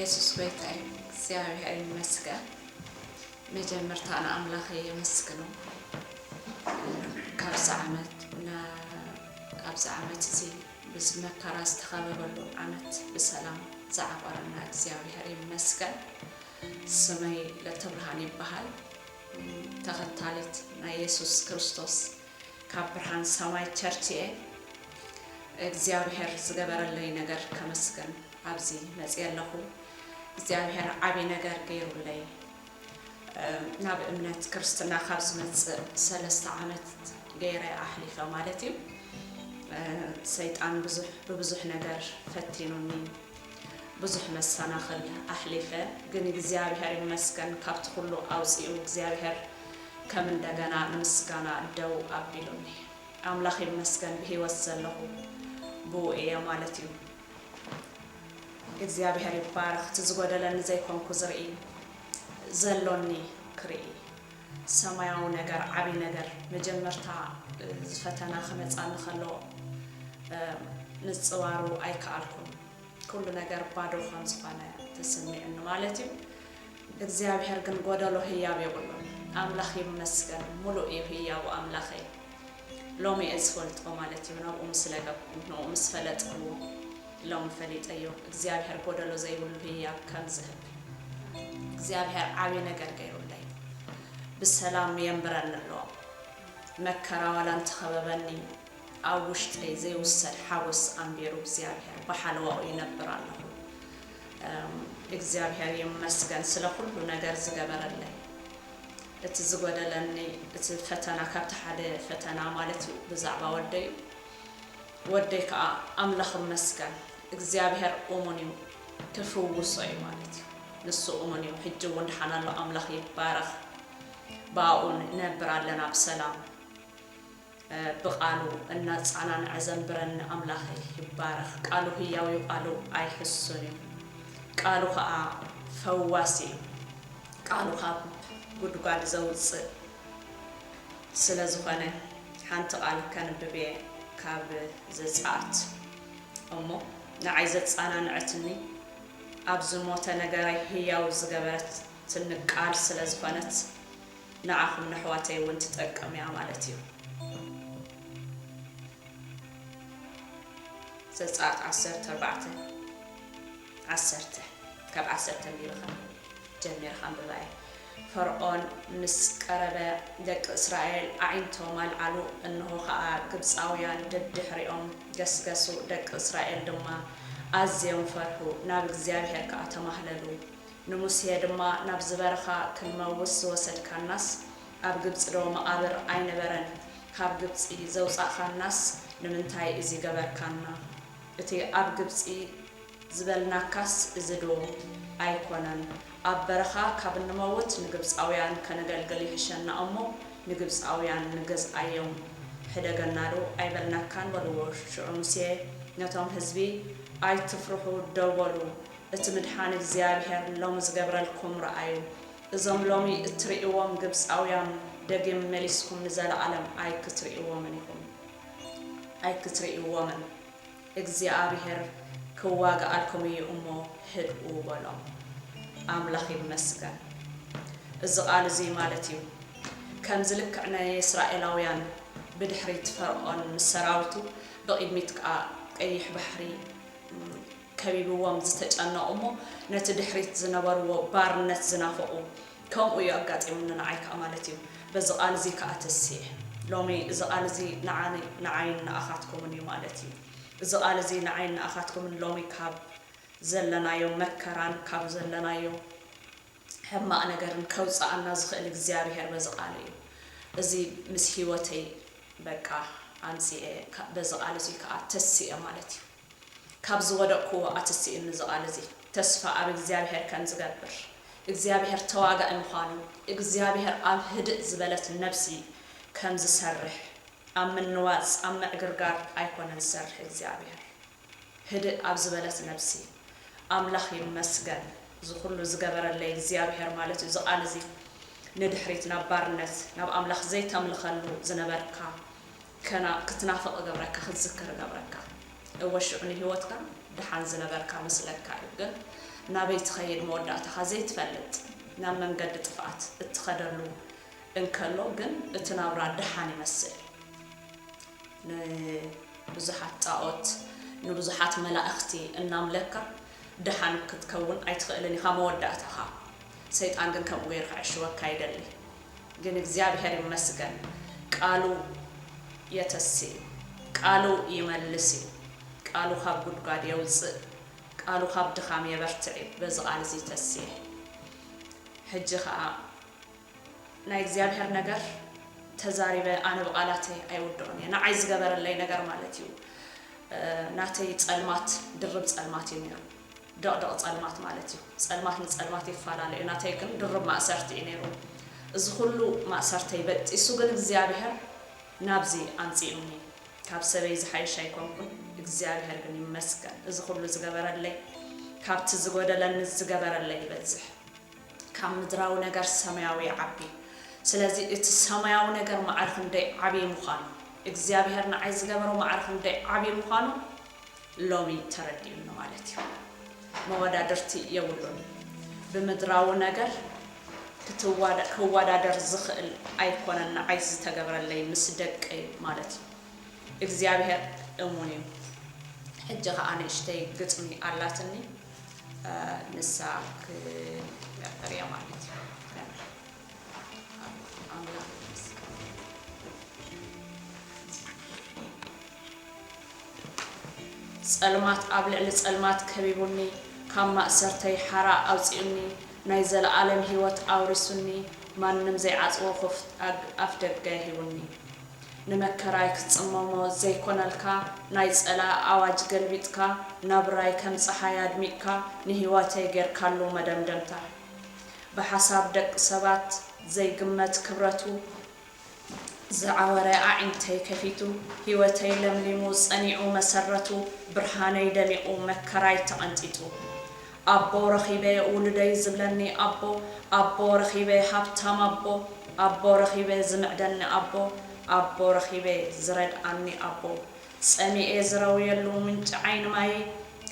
የሱስ ጎይታ እዩ። እግዚኣብሔር ይመስገን። መጀመርታ ንኣምላኸይ የመስግኖ። ካብዚ ዓመት ና-፣ ኣብዚ ዓመት እዚ ብዚ መከራ ዝተኸበበሉ ዓመት ብሰላም ዝዓቆረና እግዚኣብሔር ይመስገን። ስመይ ለተብርሃን ይበሃል። ተኸታሊት ናይ የሱስ ክርስቶስ ካብ ብርሃን ሰማይ ቸርች እየ። እግዚኣብሔር ዝገበረለይ ነገር ከመስግን ኣብዚ መፅየ ኣለኹ። እግዚኣብሔር ዓብዪ ነገር ገይሩለይ። እ፣ ናብ እምነት ክርስትና ካብ ዝመፅእ ሰለስተ ዓመት ገይረ ኣሕሊፈ ማለት እዩ። እ፣ ሰይጣን ብዙሕ፣ ብብዙሕ ነገር ፈቲኑኒ፣ ብዙሕ መሰናኽል ኣሕሊፈ፣ ግን እግዚኣብሔር ይመስገን ካብቲ ኩሉ ኣውፂኡ እግዚኣብሔር ከም እንደገና ንምስጋና ደው ኣቢሉኒ። ኣምላኽ ይመስገን ብህይወት ዘለኹ ብኡ እየ ማለት እዩ። እግዚኣብሔር ይባረኽ። እቲ ዝጎደለኒ ዘይኮንኩ ዝርኢ፣ ዘሎኒ ክርኢ። ሰማያዊ ነገር፣ ዓብዪ ነገር፣ መጀመርታ፣ እ፣ ዝፈተና ክመጻኒ ከሎ፣ እ፣ ምጽዋሩ ኣይከኣልኩን። ኩሉ ነገር ባዶ ከም ዝኾነ ተሰሚዑኒ ማለት እዩ። እግዚኣብሔር ግን ጎደሎ ህያብ የብሉን። ኣምላኽ ይመስገን፣ ሙሉእ እዩ ህያቡ ኣምላኸይ። ሎሚ እየ ዝፈልጦ ማለት እዩ፣ ናብኡ ምስ ለገብኩ፣ ንኡ ምስ ፈለጥኩዎ፣ ሎሚ ፈሊጠዮ። እግዚኣብሔር ጎደሎ ዘይብሉ ህያብ ከም ዝህብ። እግዚኣብሔር ዓብዪ ነገር ገይሩለይ። ብሰላም የንብረኒ ኣሎ። መከራ ዋላ እንተኸበበኒ፣ ኣብ ውሽጠይ ዘይውሰድ ሓጎስ ኣንቢሩ እግዚኣብሔር ብሓለዋኡ ይነብር ኣለኹ። እም፣ እግዚኣብሔር ይመስገን ስለ ኩሉ ነገር ዝገበረለይ። እቲ ዝጎደለኒ፣ እቲ ፈተና፣ ካብቲ ሓደ ፈተና ማለት እዩ፣ ብዛዕባ ወደይ እዩ። ወደይ ከኣ ኣምላኽ ይመስገን፣ እግዚኣብሔር እሙን እዩ፣ ክፍውሶ እዩ ማለት እዩ። ንሱ እሙን እዩ። ሕጂ እውን ደሓን ኣሎ። ኣምላኽ ይባረኽ። ብኣኡ ንነብር ኣለና ብሰላም። እ፣ ብቃሉ እናጻናንዐ ዘንብረኒ ኣምላኸይ ይባረኽ። ቃሉ ህያው እዩ፣ ቃሉ ኣይሕሱን እዩ። ቃሉ ኸኣ ፈዋሲ እዩ። ቃሉ ካብ ጉድጓድ ዘውጽእ ስለ ዝኾነ፣ ሓንቲ ቃል ከንብብ እየ ካብ ዘጸኣት። እሞ ንዓይ ዘጸናንዐትኒ፣ ኣብ ዝሞተ ነገረይ ህያው ዝገበረትኒ ቃል ስለ ዝኾነት፣ ንዓኹም ንኣሕዋተይ እውን ትጠቅም እያ ማለት እዩ። ዘጸኣት ዓሰርተ ኣርባዕተ፣ ዓሰርተ፣ ካብ ዓሰርተ ኣንቢብኻ ጀሚርካ ኣንብባ እየ። ፈርዖን ምስ ቀረበ፣ ደቂ እስራኤል ኣዒንቶም ኣልዓሉ፣ እንሆ ኸኣ ግብጻውያን ደድሕሪኦም ገስገሱ። ደቂ እስራኤል ድማ ኣዝዮም ፈርሑ፣ ናብ እግዚኣብሔር ከኣ ተማህለሉ። ንሙሴ ድማ፣ ናብዚ በረኻ ክንመውት ዝወሰድካናስ፣ ኣብ ግብጺ ዶ መቓብር ኣይነበረን? ካብ ግብጺ ዘውጻእካናስ ንምንታይ እዚ ገበርካና? እቲ ኣብ ግብጺ ዝበልናካስ እዚ ዶ ኣይኮነን? ኣብ በረኻ ካብ እንመውት ንግብጻውያን ከነገልግል ይሕሸና እሞ፣ ንግብጻውያን ንገዝኣዮም፣ ሕደገና ዶ ኣይበልናካን? በልዎ። ሽዑ ሙሴ ነቶም ህዝቢ፣ ኣይትፍርሑ፣ ደው በሉ፣ እቲ ምድሓን እግዚኣብሄር ሎሚ ዝገብረልኩም ረኣዩ። እዞም ሎሚ እትርእይዎም ግብጻውያን፣ ደጊም መሊስኩም ንዘለኣለም ኣይክትርእይዎምን ኢኹም፣ ኣይክትርእይዎምን። እግዚኣብሄር ክዋግኣልኩም እዩ እሞ ህድኡ በሎም። ኣምላኽ ይመስገን። እዚ ቃል እዚ ማለት እዩ፣ ከምዚ ልክዕ ናይ እስራኤላውያን ብድሕሪት ፈርዖን ምስ ሰራዊቱ፣ ብቕድሚት ከኣ ቀይሕ ባሕሪ ከቢብዎም ዝተጨነቑ እሞ ነቲ ድሕሪት ዝነበርዎ ባርነት ዝናፈቑ፣ ከምኡ እዩ ኣጋጢሙኒ ንዓይ ከኣ ማለት እዩ። በዚ ቃል እዚ ከኣ ተሲኤ። ሎሚ እዚ ቃል እዚ ንዓኒ-፣ ንዓይን ንኣኻትኩምን እዩ ማለት እዩ። እዚ ቃል እዚ ንዓይን ንኣኻትኩምን ሎሚ ካብ ዘለናዮ መከራን ካብ ዘለናዮ ሕማቕ ነገርን ከውጽኣና ዝኽእል እግዚኣብሄር በዚ ቃል እዩ። እዚ ምስ ህይወተይ በቃ ኣምጺኤ፣ ከ-፣ በዚ ቃል እዚ ከኣ ተሲኤ ማለት እዩ። ካብ ዝወደቅኩዎ ኣትስእኒ እዚ ቃል እዚ። ተስፋ ኣብ እግዚኣብሄር ከም ዝገብር፣ እግዚኣብሄር ተዋጋኢ ምዃኑ፣ እግዚኣብሄር ኣብ ህድእ ዝበለት ነብሲ ከም ዝሰርሕ፣ ኣብ ምንዋጽ፣ ኣብ ምዕግርጋር ኣይኮነን ዝሰርሕ እግዚኣብሄር። ህድእ ኣብ ዝበለት ነብሲ፣ ኣምላኽ ይመስገን፣ እዚ ኩሉ ዝገበረለይ እግዚኣብሄር ማለት እዩ። እዚ ቃል እዚ ንድሕሪት ናብ ባርነት፣ ናብ ኣምላኽ ዘይተምልኸሉ ዝነበርካ ከና-፣ ክትናፍቕ እገብረካ፣ ክትዝክር እገብረካ። እወ፣ ሽዑ ንህይወትካ ደሓን ዝነበርካ መስለካ እዩ፣ ግን ናበይ ትኸይድ መወዳእታኻ ዘይትፈልጥ ናብ መንገዲ ጥፍኣት እትኸደሉ እንከሎ ግን እቲ ናብራ ደሓን ይመስል። ንብዙሓት ጣኦት ንብዙሓት መላእኽቲ እናምለካ ደሓን ክትከውን ኣይትኽእልን ኢኻ መወዳእታኻ። ሰይጣን ግን ከምኡ ገይሩ ክዕሽወካ ይደሊ። ግን እግዚኣብሔር ይመስገን፣ ቃሉ የተሲ እዩ፣ ቃሉ ይመልስ እዩ፣ ቃሉ ካብ ጉድጓድ የውፅእ፣ ቃሉ ካብ ድኻም የበርትዕ እዩ። በዚ ቃል እዚ ተስየ ሕጂ ኸዓ ናይ እግዚኣብሔር ነገር ተዛሪበ ኣነ ብቓላተይ ኣይውድቕን እየ። ንዓይ ዝገበረለይ ነገር ማለት እዩ። ናተይ ጸልማት ድርብ ጸልማት እዩ ነይሩ። ደቕደቕ ጸልማት ማለት እዩ። ጸልማት ንጸልማት ይፈላለ እዩ። ናተይ ግን ድርብ ማእሰርቲ እዩ ነይሩ። እዚ ኩሉ ማእሰርተይ በጢሱ ግን እግዚኣብሔር ናብዚ ኣምጺኡኒ። ካብ ሰበይ ዝሓይሽ ኣይኮንኩን። እግዚኣብሔር ግን ይመስገን። እዚ ኩሉ ዝገበረለይ፣ ካብቲ ዝጎደለኒ ዝገበረለይ ይበዝሕ። ካብ ምድራዊ ነገር ሰማያዊ ይዓቢ። ስለዚ እቲ ሰማያዊ ነገር ማዕረ ክንደይ ዓብዪ ምዃኑ፣ እግዚኣብሔር ንዓይ ዝገበሮ ማዕረ ክንደይ ዓብዪ ምዃኑ ሎሚ ተረዲኡኒ ማለት እዩ። መወዳድርቲ የብሉን። ብምድራዊ ነገር ክትዋዳ-፣ ክወዳደር ዝኽእል ኣይኮነን ንዓይ ዝተገብረለይ ምስ ደቀይ ማለት እዩ። እግዚኣብሔር እሙን እዩ። ሕጂ ኸዓ ንእሽተይ ግጥሚ ኣላትኒ፣ እ፣ ንሳ ክነብር እያ ማለት እዩ። ኣምላኽ ይመስገን። ጸልማት ኣብ ልዕሊ ጸልማት ከቢቡኒ፣ ካብ ማእሰርተይ ሓራ ኣውጺኡኒ፣ ናይ ዘለኣለም ህይወት ኣውሪሱኒ፣ ማንም ዘይዓጽዎ ክፉት ኣግ-፣ ኣፍ ደገ ሂቡኒ። ንመከራይ ክትጽመሞ ዘይኮነልካ፣ ናይ ጸላኢ ኣዋጅ ገልቢጥካ፣ ናብራይ ከም ጸሓይ ኣድሚቕካ፣ ንህይወተይ ጌርካሉ መደምደምታ። ብሓሳብ ደቂ ሰባት ዘይግመት ክብረቱ፣ ዝዓወረ ኣዒንተይ ከፊቱ፣ ህይወተይ ለምሊሙ ጸኒዑ መሰረቱ፣ ብርሃነይ ደሚቑ መከራይ ተቐንጢጡ። ኣቦ ረኺበ ውሉደይ ዝብለኒ ኣቦ፣ ኣቦ ረኺበ ሃብታም ኣቦ፣ ኣቦ ረኺበ ዝምዕደኒ ኣቦ፣ ኣቦ ረኺበ ዝረድኣኒ ኣቦ። ጸሚኤ ዝረውየሉ ምንጪ ዓይኒ ማየይ፣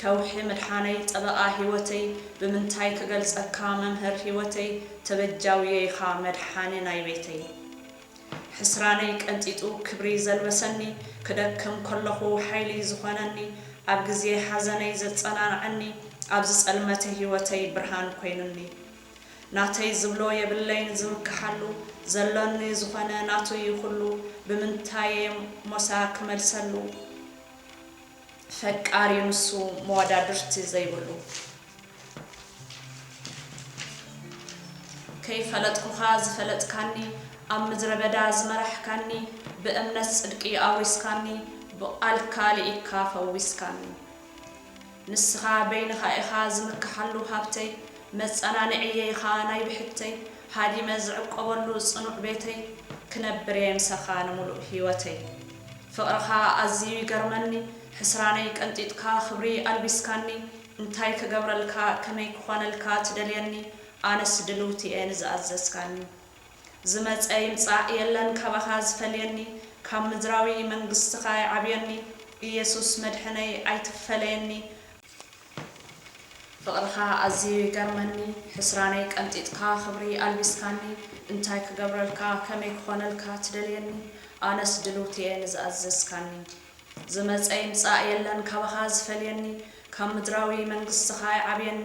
ከውሒ ምድሓነይ፣ ጠበቓ ህይወተይ፣ ብምንታይ ክገልጸካ መምህር ህይወተይ፣ ተበጃውየ ኢኻ መድሓኒ ናይ ቤተይ። ሕስራነይ ቀንጢጡ ክብሪ ዘልበሰኒ፣ ክደክም ከለኹ ሓይሊ ዝኾነኒ፣ ኣብ ግዜ ሓዘነይ ዘጸናንዓኒ፣ ኣብ ዝጸልመተ ህይወተይ ብርሃን ኮይኑኒ። ናተይ ዝብሎ የብለይን ዝምክሓሉ፣ ዘሎኒ ዝኾነ ናቱ እዩ ኩሉ፣ ብምንታየ ሞሳ ክመልሰሉ፣ ፈቃር እዩ ንሱ መወዳድርቲ ዘይብሉ። ከይፈለጥኩኻ ዝፈለጥካኒ፣ ኣብ ምድረ በዳ ዝመራሕካኒ፣ ብእምነት ጽድቂ ኣውሪስካኒ፣ ብቓልካ ልኢካ ፈዊስካኒ። ንስኻ በይንኻ ኢኻ ዝምክሓሉ ሃብተይ፣ መጸናንዕየ ኢኻ ናይ ብሕተይ፣ ሃዲመ ዝዕቆበሉ ጽኑዕ ቤተይ፣ ክነብር እየ ምሳኻ ንምሉእ ህይወተይ። ፍቕርኻ ኣዝዩ ይገርመኒ፣ ሕስራነይ ቀንጢጥካ ክብሪ ኣልቢስካኒ፣ እንታይ ክገብረልካ ከመይ ክኾነልካ ትደልየኒ፣ ኣነስ ድልውቲ እየ ንዝኣዘዝካኒ። ዝመጸ ይምጻእ የለን ካባኻ ዝፈልየኒ፣ ካብ ምድራዊ መንግስትኻ ይዓብየኒ፣ ኢየሱስ መድሕነይ ኣይትፈለየኒ። ፍቕርኻ ኣዝዩ ይገርመኒ፣ ሕስራነይ ቀንጢጥካ ክብሪ ኣልቢስካኒ፣ እንታይ ክገብረልካ ከመይ ክኾነልካ ትደልየኒ፣ ኣነስ ድልውቲ እየ ንዝኣዘዝካኒ። ዝመጸ ይምጻእ የለን ካባኻ ዝፈልየኒ፣ ካብ ምድራዊ መንግስትኻ ይዓብየኒ፣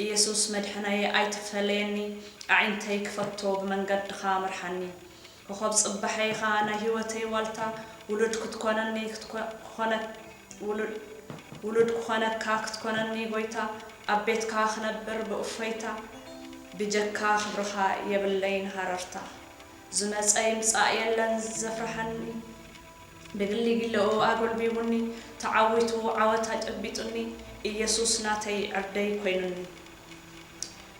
ኢየሱስ መድሕነይ ኣይትፈለየኒ፣ ኣዒንተይ ክፈቶ ብመንገድኻ ምርሓኒ። ኮኾብ ጽባሐይ ኢኻ ናይ ህይወተይ ዋልታ፣ ውሉድ ክትኮነኒ ክትኮ-፣ ክኾነ-፣ ውሉድ፣ ውሉድ ክኾነካ ክትኮነኒ ጎይታ፣ ኣብ ቤትካ ክነብር ብእፎይታ፣ ብጀካ ክብርኻ የብለይን ሃረርታ። ዝመጸ ይምጻእ የለን ዘፍርሓኒ፣ ብግሊ ጊለኡ ኣጎልቢቡኒ፣ ተዓዊቱ ዓወት ኣጨቢጡኒ፣ ኢየሱስ ናተይ ዕርደይ ኮይኑኒ።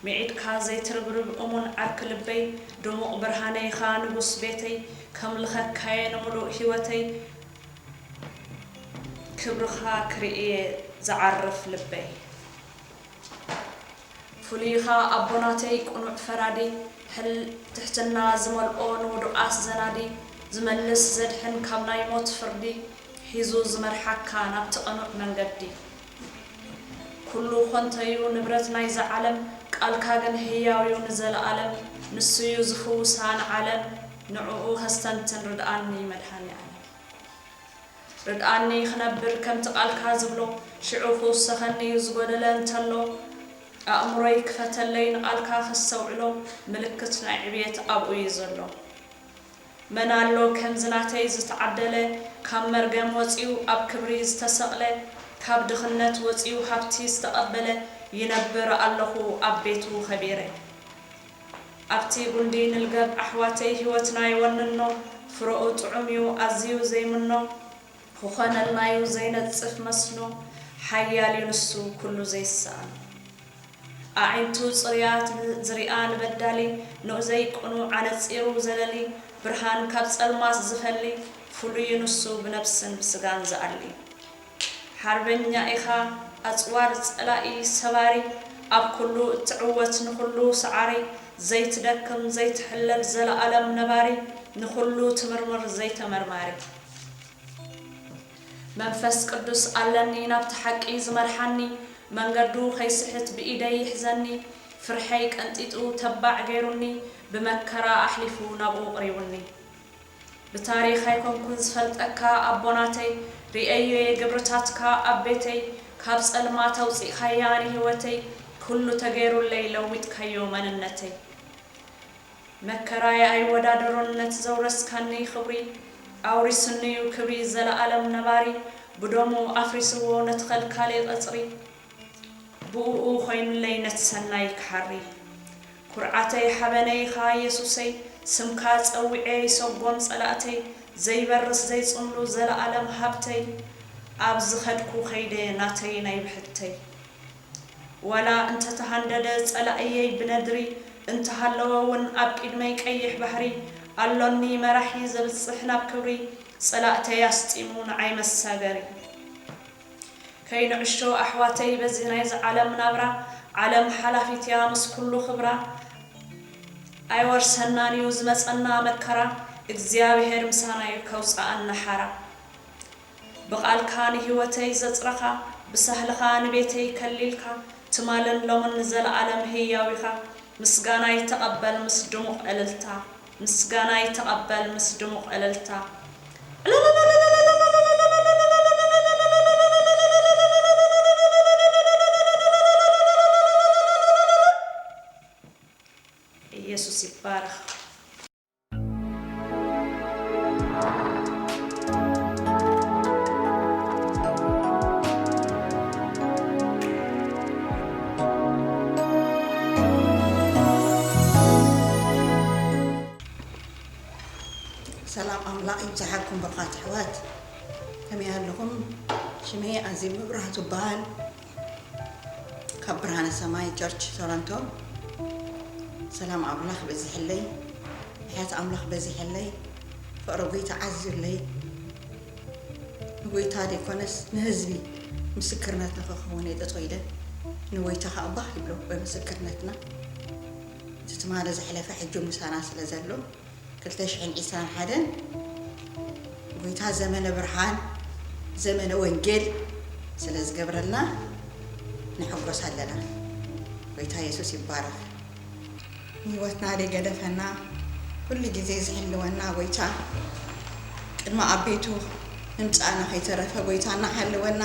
ምዒድካ ዘይትርብርብ እሙን ዓርኪ ልበይ፣ ድሙቕ ብርሃነይ ኢኻ ንጉስ ቤተይ፣ ከምልኸካየ ንምሉእ ህይወተይ፣ ክብርኻ ክርእየ ዝዓርፍ ልበይ። ፍሉይኻ ኣቦ ናተይ ቅኑዕ ፈራዲ፣ ሕል-፣ ትሕትና ዝመልኦ ንውዱቓት ዘናዲ፣ ዝመልስ ዘድሕን ካብ ናይ ሞት ፍርዲ፣ ሒዙ ዝመርሓካ ናብቲ ቅኑዕ መንገዲ። ኩሉ ኾንተዩ ንብረት ናይዛ ዓለም፣ ቃልካ ግን ህያውዩ ንዘለኣለም። ንሱዩ ዝፍውሳ ንዓለም፣ ንዕኡ ኸስተንትን ርድኣኒ መድሃኒ ኣለም። ርድኣኒ ክነብር ከምቲ ቃልካ ዝብሎ፣ ሽዑ ክውሰኸኒዩ ዝጎደለ እንተሎ። ኣእምሮይ ክፈተለይ ንቃልካ ከስተውዕሎ፣ ምልክት ናይ ዕብየት ኣብኡዩ ዘሎ። መን ኣሎ ከምዚ ናተይ ዝተዓደለ፣ ካብ መርገም ወጺኡ ኣብ ክብሪ ዝተሰቕለ፣ ካብ ድኽነት ወጺኡ ሃብቲ ዝተቐበለ፣ ይነብር ኣለኹ ኣብ ቤቱ ኸቢረ። ኣብቲ ጉንዲ ንልገብ ኣሕዋተይ፣ ህይወትና ይወንኖ፣ ፍረኡ ጥዑምዩ ኣዝዩ ዘይምኖ፣ ክኾነልናዩ ዘይነጽፍ መስኖ፣ ሓያልዩ ንሱ ኩሉ ዘይሰኣኖ። ኣዒንቱ ጽሩያት ዝሪኣ ንበዳሊ፣ ንኡዘይ ቅኑዕ ኣነጺሩ ዘለሊ፣ ብርሃን ካብ ጸልማት ዝፈሊ፣ ፍሉዩ ንሱ ብነብስን ብስጋን ዝኣሊ። ሓርበኛ ኢኻ ኣጽዋር ጸላኢ ሰባሪ፣ ኣብ ኩሉ እትዕወት ንኹሉ ሰዓሪ፣ ዘይትደክም ዘይትሕለል ዘለኣለም ነባሪ፣ ንኹሉ ትምርምር ዘይተመርማሪ። መንፈስ ቅዱስ ኣለኒ ናብቲ ሓቂ ዝመርሓኒ፣ መንገዱ ኸይስሕት ብኢደይ ይሕዘኒ፣ ፍርሐይ ቀንጢጡ ተባዕ ገይሩኒ፣ ብመከራ ኣሕሊፉ ናብኡ ኣቕሪቡኒ። ብታሪኽ ኣይኮንኩን ዝፈልጠካ ኣቦናተይ፣ ርእየዮየ ግብርታትካ ኣብ ቤተይ፣ ካብ ጸልማት ኣውጺእካያ ንህይወተይ፣ ኩሉ ተገይሩለይ ለዊጥካዮ መንነተይ። መከራይ ኣይወዳደሮን ነቲ ዘውረስካኒ ክብሪ፣ ኣውሪሱኒዩ ክብሪ ዘለኣለም ነባሪ፣ ብደሙ ኣፍሪስዎ ነቲ ኸልካሌ ቐጽሪ፣ ብእኡ ኾይኑለይ ነቲ ሰናይ ክሓሪ። ኩርዓተይ ሓበነይ ኢኻ የሱሰይ፣ ስምካ ጸዊዐ ይሰጎም ጸላእተይ፣ ዘይበርስ ዘይጽምሉ ዘለኣለም ሃብተይ፣ ኣብ ዝኸድኩ ኸይደ ናተይ ናይ ብሕተይ። ዋላ እንተተሃንደደ ጸላእየይ ብነድሪ፣ እንተሃለወ እውን ኣብ ቅድመይ ቀይሕ ባሕሪ፣ ኣሎኒ መራሒ ዘብጽሕ ናብ ክብሪ፣ ጸላእተይ ኣስጢሙ ንዓይ መሳገሪ። ከይንዕሾ ኣሕዋተይ በዚ ናይዚ ዓለም ናብራ፣ ዓለም ሓላፊትያ ምስ ኩሉ ክብራ፣ ኣይወርሰናንዩ ዝመጸና መከራ፣ እግዚኣብሔር ምሳናዩ ከውፅኣና ሓራ። ብቓልካ ንህይወተይ ዘጽረኻ፣ ብሳህልኻ ንቤተይ ከሊልካ፣ ትማልን ሎምን ንዘለኣለም ህያው ኢኻ። ምስጋናይ ተቐበል ምስ ድሙቕ እልልታ፣ ምስጋናይ ተቐበል ምስ ድሙቕ እልልታ። ኢየሱስ ይባረኽ። ሰላም ኣምላኽ ይብዝሓልኩም ብርኻት ኣሕዋት፣ ከመይ ኣለኹም? ሽመይ ኣዜብ መብራህቱ እበሃል። ካብ ብርሃነ ሰማይ ቸርች ቶሮንቶ። ሰላም ኣምላኽ በዚሐለይ፣ ምሕረት ኣምላኽ በዚሐለይ፣ ፍቕሪ ጎይታ ዓዝዩለይ። ንጎይታ ዘይኮነስ ንህዝቢ ምስክርነት ንኽኸውን እየ ጠጠው ኢለ። ንጎይታ ኸኣ ባህ ይብሎ ብምስክርነትና። እቲ ትማሊ ዝሕለፈ ሕጂ ምሳና ስለ ዘሎ ክልተ ሽሕን ዕስራን ሓደን ጎይታ ዘመነ ብርሃን ዘመነ ወንጌል ስለ ዝገብረልና ንሕጎስ ኣለና። ጎይታ የሱስ ይባረኽ። ንህይወትና ደይገደፈና ኩሉ ግዜ ዝሕልወና ጎይታ ቅድሚ ኣብ ቤቱ ምምጻእና ከይተረፈ ጎይታ እናሓለወና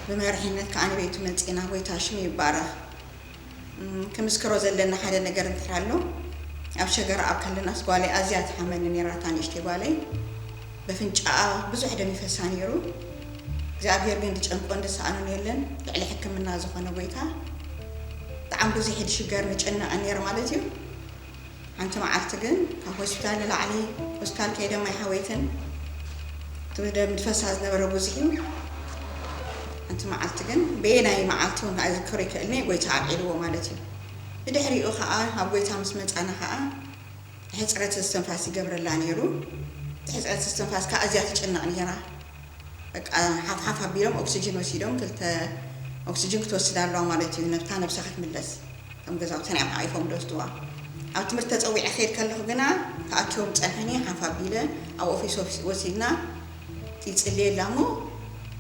ብመርሒነት ከኣ ንቤቱ መጺእና ጎይታ ሽሙ ይባረኽ። ክምስክሮ ዘለና ሓደ ነገር እንድሕር ኣሎ፣ ኣብ ሸገር ኣብ ከለናስ ጓለይ ኣዝያ ትሓመኒ ነይራ፣ እታ ንእሽተይ ጓለይ በፍንጫኣ ብዙሕ ደም ይፈሳ ነይሩ። እግዚኣብሔር ግን ዝጨንቆን ዝሰኣኖን የለን፣ ልዕሊ ሕክምና ዝኾነ ጎይታ። ብጣዕሚ ብዙሕ ድሽገር ንጨነቐን ነይረ ማለት እዩ። ሓንቲ መዓልቲ ግን ካብ ሆስፒታል ንላዕሊ ሆስፒታል ከይደ ማይ ሓወይትን እቲ ደም ዝፈሳ ዝነበረ ብዙሕ እዩ። ሓንቲ መዓልቲ ግን በየናይ መዓልቲ እውን ክዝክሮ ይክእልኒ ጎይታ ኣብዒልዎ ማለት እዩ። ብድሕሪኡ ከዓ ኣብ ጎይታ ምስ መፃና ከዓ ሕፅረት እስትንፋስ ይገብረላ ነይሩ። እቲ ሕፅረት እስትንፋስ ከዓ እዚያ ትጭነቕ ነይራ። በቃ ሓፍ ሓፍ ኣቢሎም ኦክስጅን ወሲዶም ክልተ ኦክስጅን ክትወስድ ኣለዋ ማለት እዩ ነብታ ነብሳ ክትምለስ። እቶም ገዛውቲ ናይ ዓዒፎም ዝወስድዋ ኣብ ትምህርቲ ተፀዊዐ ክሄድ ከለኹ ግና ተኣኪቦም ፀንሐኒ ሓፍ ኣቢለ ኣብ ኦፊስ ወሲድና ይፅልየላ እሞ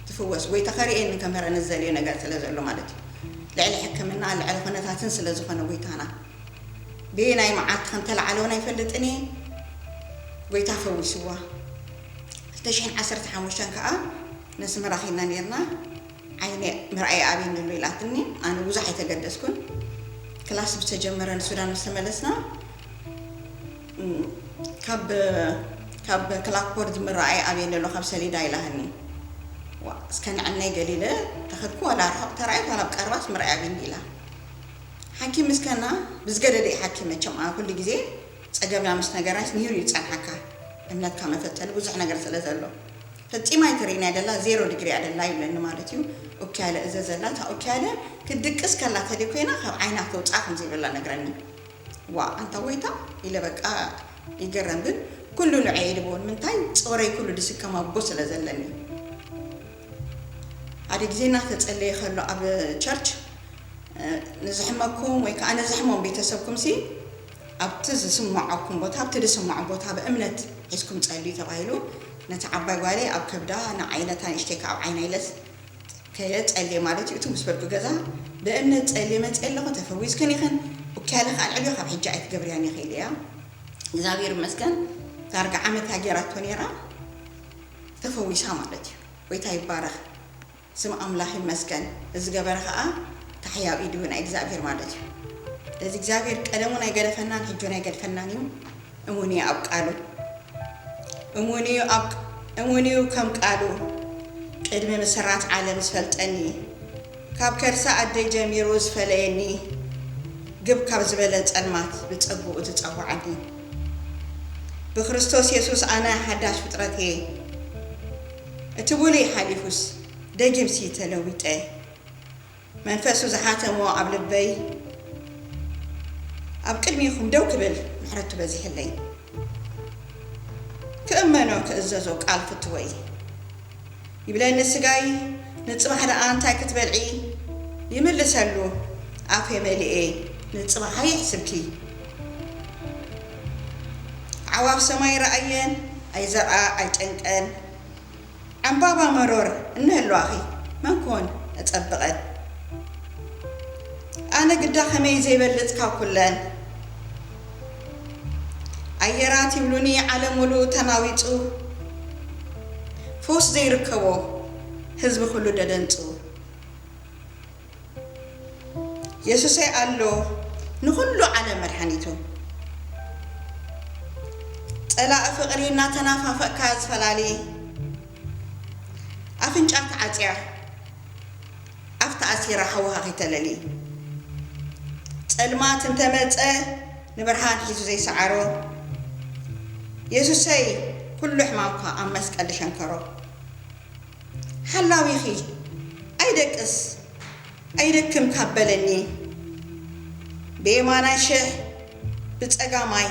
እቲ ክፍወስ፣ ጎይታ ከርእየኒ ከምህረኒ ዝደልዮ ነገር ስለ ዘሎ ማለት እዩ። ልዕሊ ሕክምና፣ ልዕሊ ኩነታትን ስለ ዝኾነ ጎይታና፣ ብየናይ መዓልቲ ከም ተላዕለ እውን ኣይፈልጥን እየ። ጎይታ ፈዊስዋ። ክልተ ሽሕን ዓሰርተ ሓሙሽተን ከዓ ነስመራ ኸይድና ነይርና። ዓይነ ምርኣይ ኣብየኒ ኣሎ ኢላትኒ። ኣነ ብዙሕ ኣይተገደስኩን። ክላስ ብተጀመረ ንሱዳን ምስ ተመለስና፣ እም፣ ካብ፣ ካብ ክላክቦርድ ምረኣይ ኣብየኒ ኣሎ ካብ ሰሌዳ ኢላትኒ። ዋ፣ እስከ ንዕነይ ገሊለ ተኸድኩ፣ ዋላ ርሑቕ ተራእየት ዋላ ኣብ ቀረባስ ምርኣይ ኣብየኒ ኢላ። ሓኪም ምስከና ብዝገደደ እዩ ሓኪም። መቸም ኣነ ኩሉ ግዜ ጸገምና ምስ ነገራስ ንሂሩ ይጸንሓካ። እምነትካ መፈተኒ ብዙሕ ነገር ስለ ዘሎ። ፈጺማ ኣይትርእይን እያ ደላ፣ ዜሮ ዲግሪ እያ ደላ ይብለኒ ማለት እዩ። ኦኬ ያለ እዘዘላ፣ እታ ኦኬ ያለ ክትድቅስ ከላ ተደይ ኮይና ካብ ዓይና ተውጽኣ ከም ዘይብላ ነግረኒ። ዋ፣ ኣንታ ጎይታ ኢለ በቃ ይገረም። ግን ኩሉ ንዐ ይድቦን ምንታይ ጾረይ ኩሉ ድስከም ኣቦ ስለ ዘለኒ። ሓደ ግዜ እናተጸለየ ከሎ ኣብ ቸርች፣ እ፣ ንዝሕመኩም ወይ ከዓ ንዝሕሞም ቤተሰብኩም ሲ ኣብቲ ዝስምዓኩም ቦታ፣ ኣብቲ ዝስምዖ ቦታ ብእምነት ሒዝኩም ጸልዩ ተባሂሉ። ነቲ ዓባይ ጓለይ ኣብ ከብዳ ንዓይነታ ንእሽተይ ከዓ ኣብ ዓይና ኢለስ ከየ ጸልየ ማለት እዩ። እቲ ምስ በልኩ ገዛ ብእምነት ጸልየ መጽየ ኣለኹ፣ ተፈዊስክን ኢኽን። ኡኪያለ ከዓ ልዕልዮ ካብ ሕጂ ኣይትገብርያን ኢኺ ኢለያ። እግዚኣብሔር ይመስገን፣ ዳርጋ ዓመት እያ ጌራቶ ነይራ፣ ተፈዊሳ ማለት እዩ። ጎይታ ይባረኽ፣ ስም ኣምላኽ ይመስገን። እዚ ገበረ ከዓ ታሕያው ኢዱ ናይ እግዚኣብሔር ማለት እዩ። ስለዚ እግዚኣብሔር ቀደሙን ኣይገደፈናን፣ ሕጁን ኣይገድፈናን እዩ። እሙን እዩ ኣብ ቃሉ። እሙን እዩ ኣብ፣ እሙን እዩ ከም ቃሉ። ቅድሚ ምስራት ዓለም ዝፈልጠኒ፣ ካብ ከርሳ ኣደይ ጀሚሩ ዝፈለየኒ፣ ግብ ካብ ዝበለ ጸልማት ብጸግኡ ዝጸውዓኒ። ብክርስቶስ የሱስ ኣነ ሓዳሽ ፍጥረት እየ። እቲ ብሉይ ሓሊፉስ ደጊምሲ ተለዊጠ። መንፈሱ ዝሓተሞ ኣብ ልበይ፣ ኣብ ቅድሚኹም ደው ክብል ምሕረቱ በዚሕለይ። ክእመኖ ክእዘዞ ቃል ፍትወይ። ይብለኒ ስጋይ፣ ንጽባሕ ደኣ እንታይ ክትበልዒ? ይምልሰሉ ኣፌ መሊኤ፣ ንጽባሕ ኣይሕስብኪ። ኣዕዋፍ ሰማይ ረኣየን፣ ኣይዘርኣ ኣይጨንቀን። ዕምባባ መሮር እንህልዋኺ መን ኮን እጸብቐን? ኣነ ግዳ ከመይ ዘይበልጽ ካብ ኩለን ኣየራት ይብሉኒ ዓለም ሙሉእ ተናዊጹ፣ ፈውስ ዘይርከቦ ህዝቢ ኩሉ ደደንጹ። የሱሰይ ኣሎ ንኹሉ ዓለም መድሓኒቱ። ጸላኢ ፍቕሪ እናተናፋፈቕካ ዝፈላሊ፣ ኣፍንጫ ተዓጽያ ኣፍ ተኣሲራ ሓውኻ ከይተለሊ። ጸልማት እንተመጸ ንብርሃን ሒዙ ዘይሰዓሮ፣ የሱሰይ ኩሉ ሕማምካ ኣብ መስቀል ዝሸንከሮ። ሓላዊኺ ኣይደቅስ ኣይደክም ካብ በለኒ፣ ብየማናይ ሽሕ ብጸጋማይ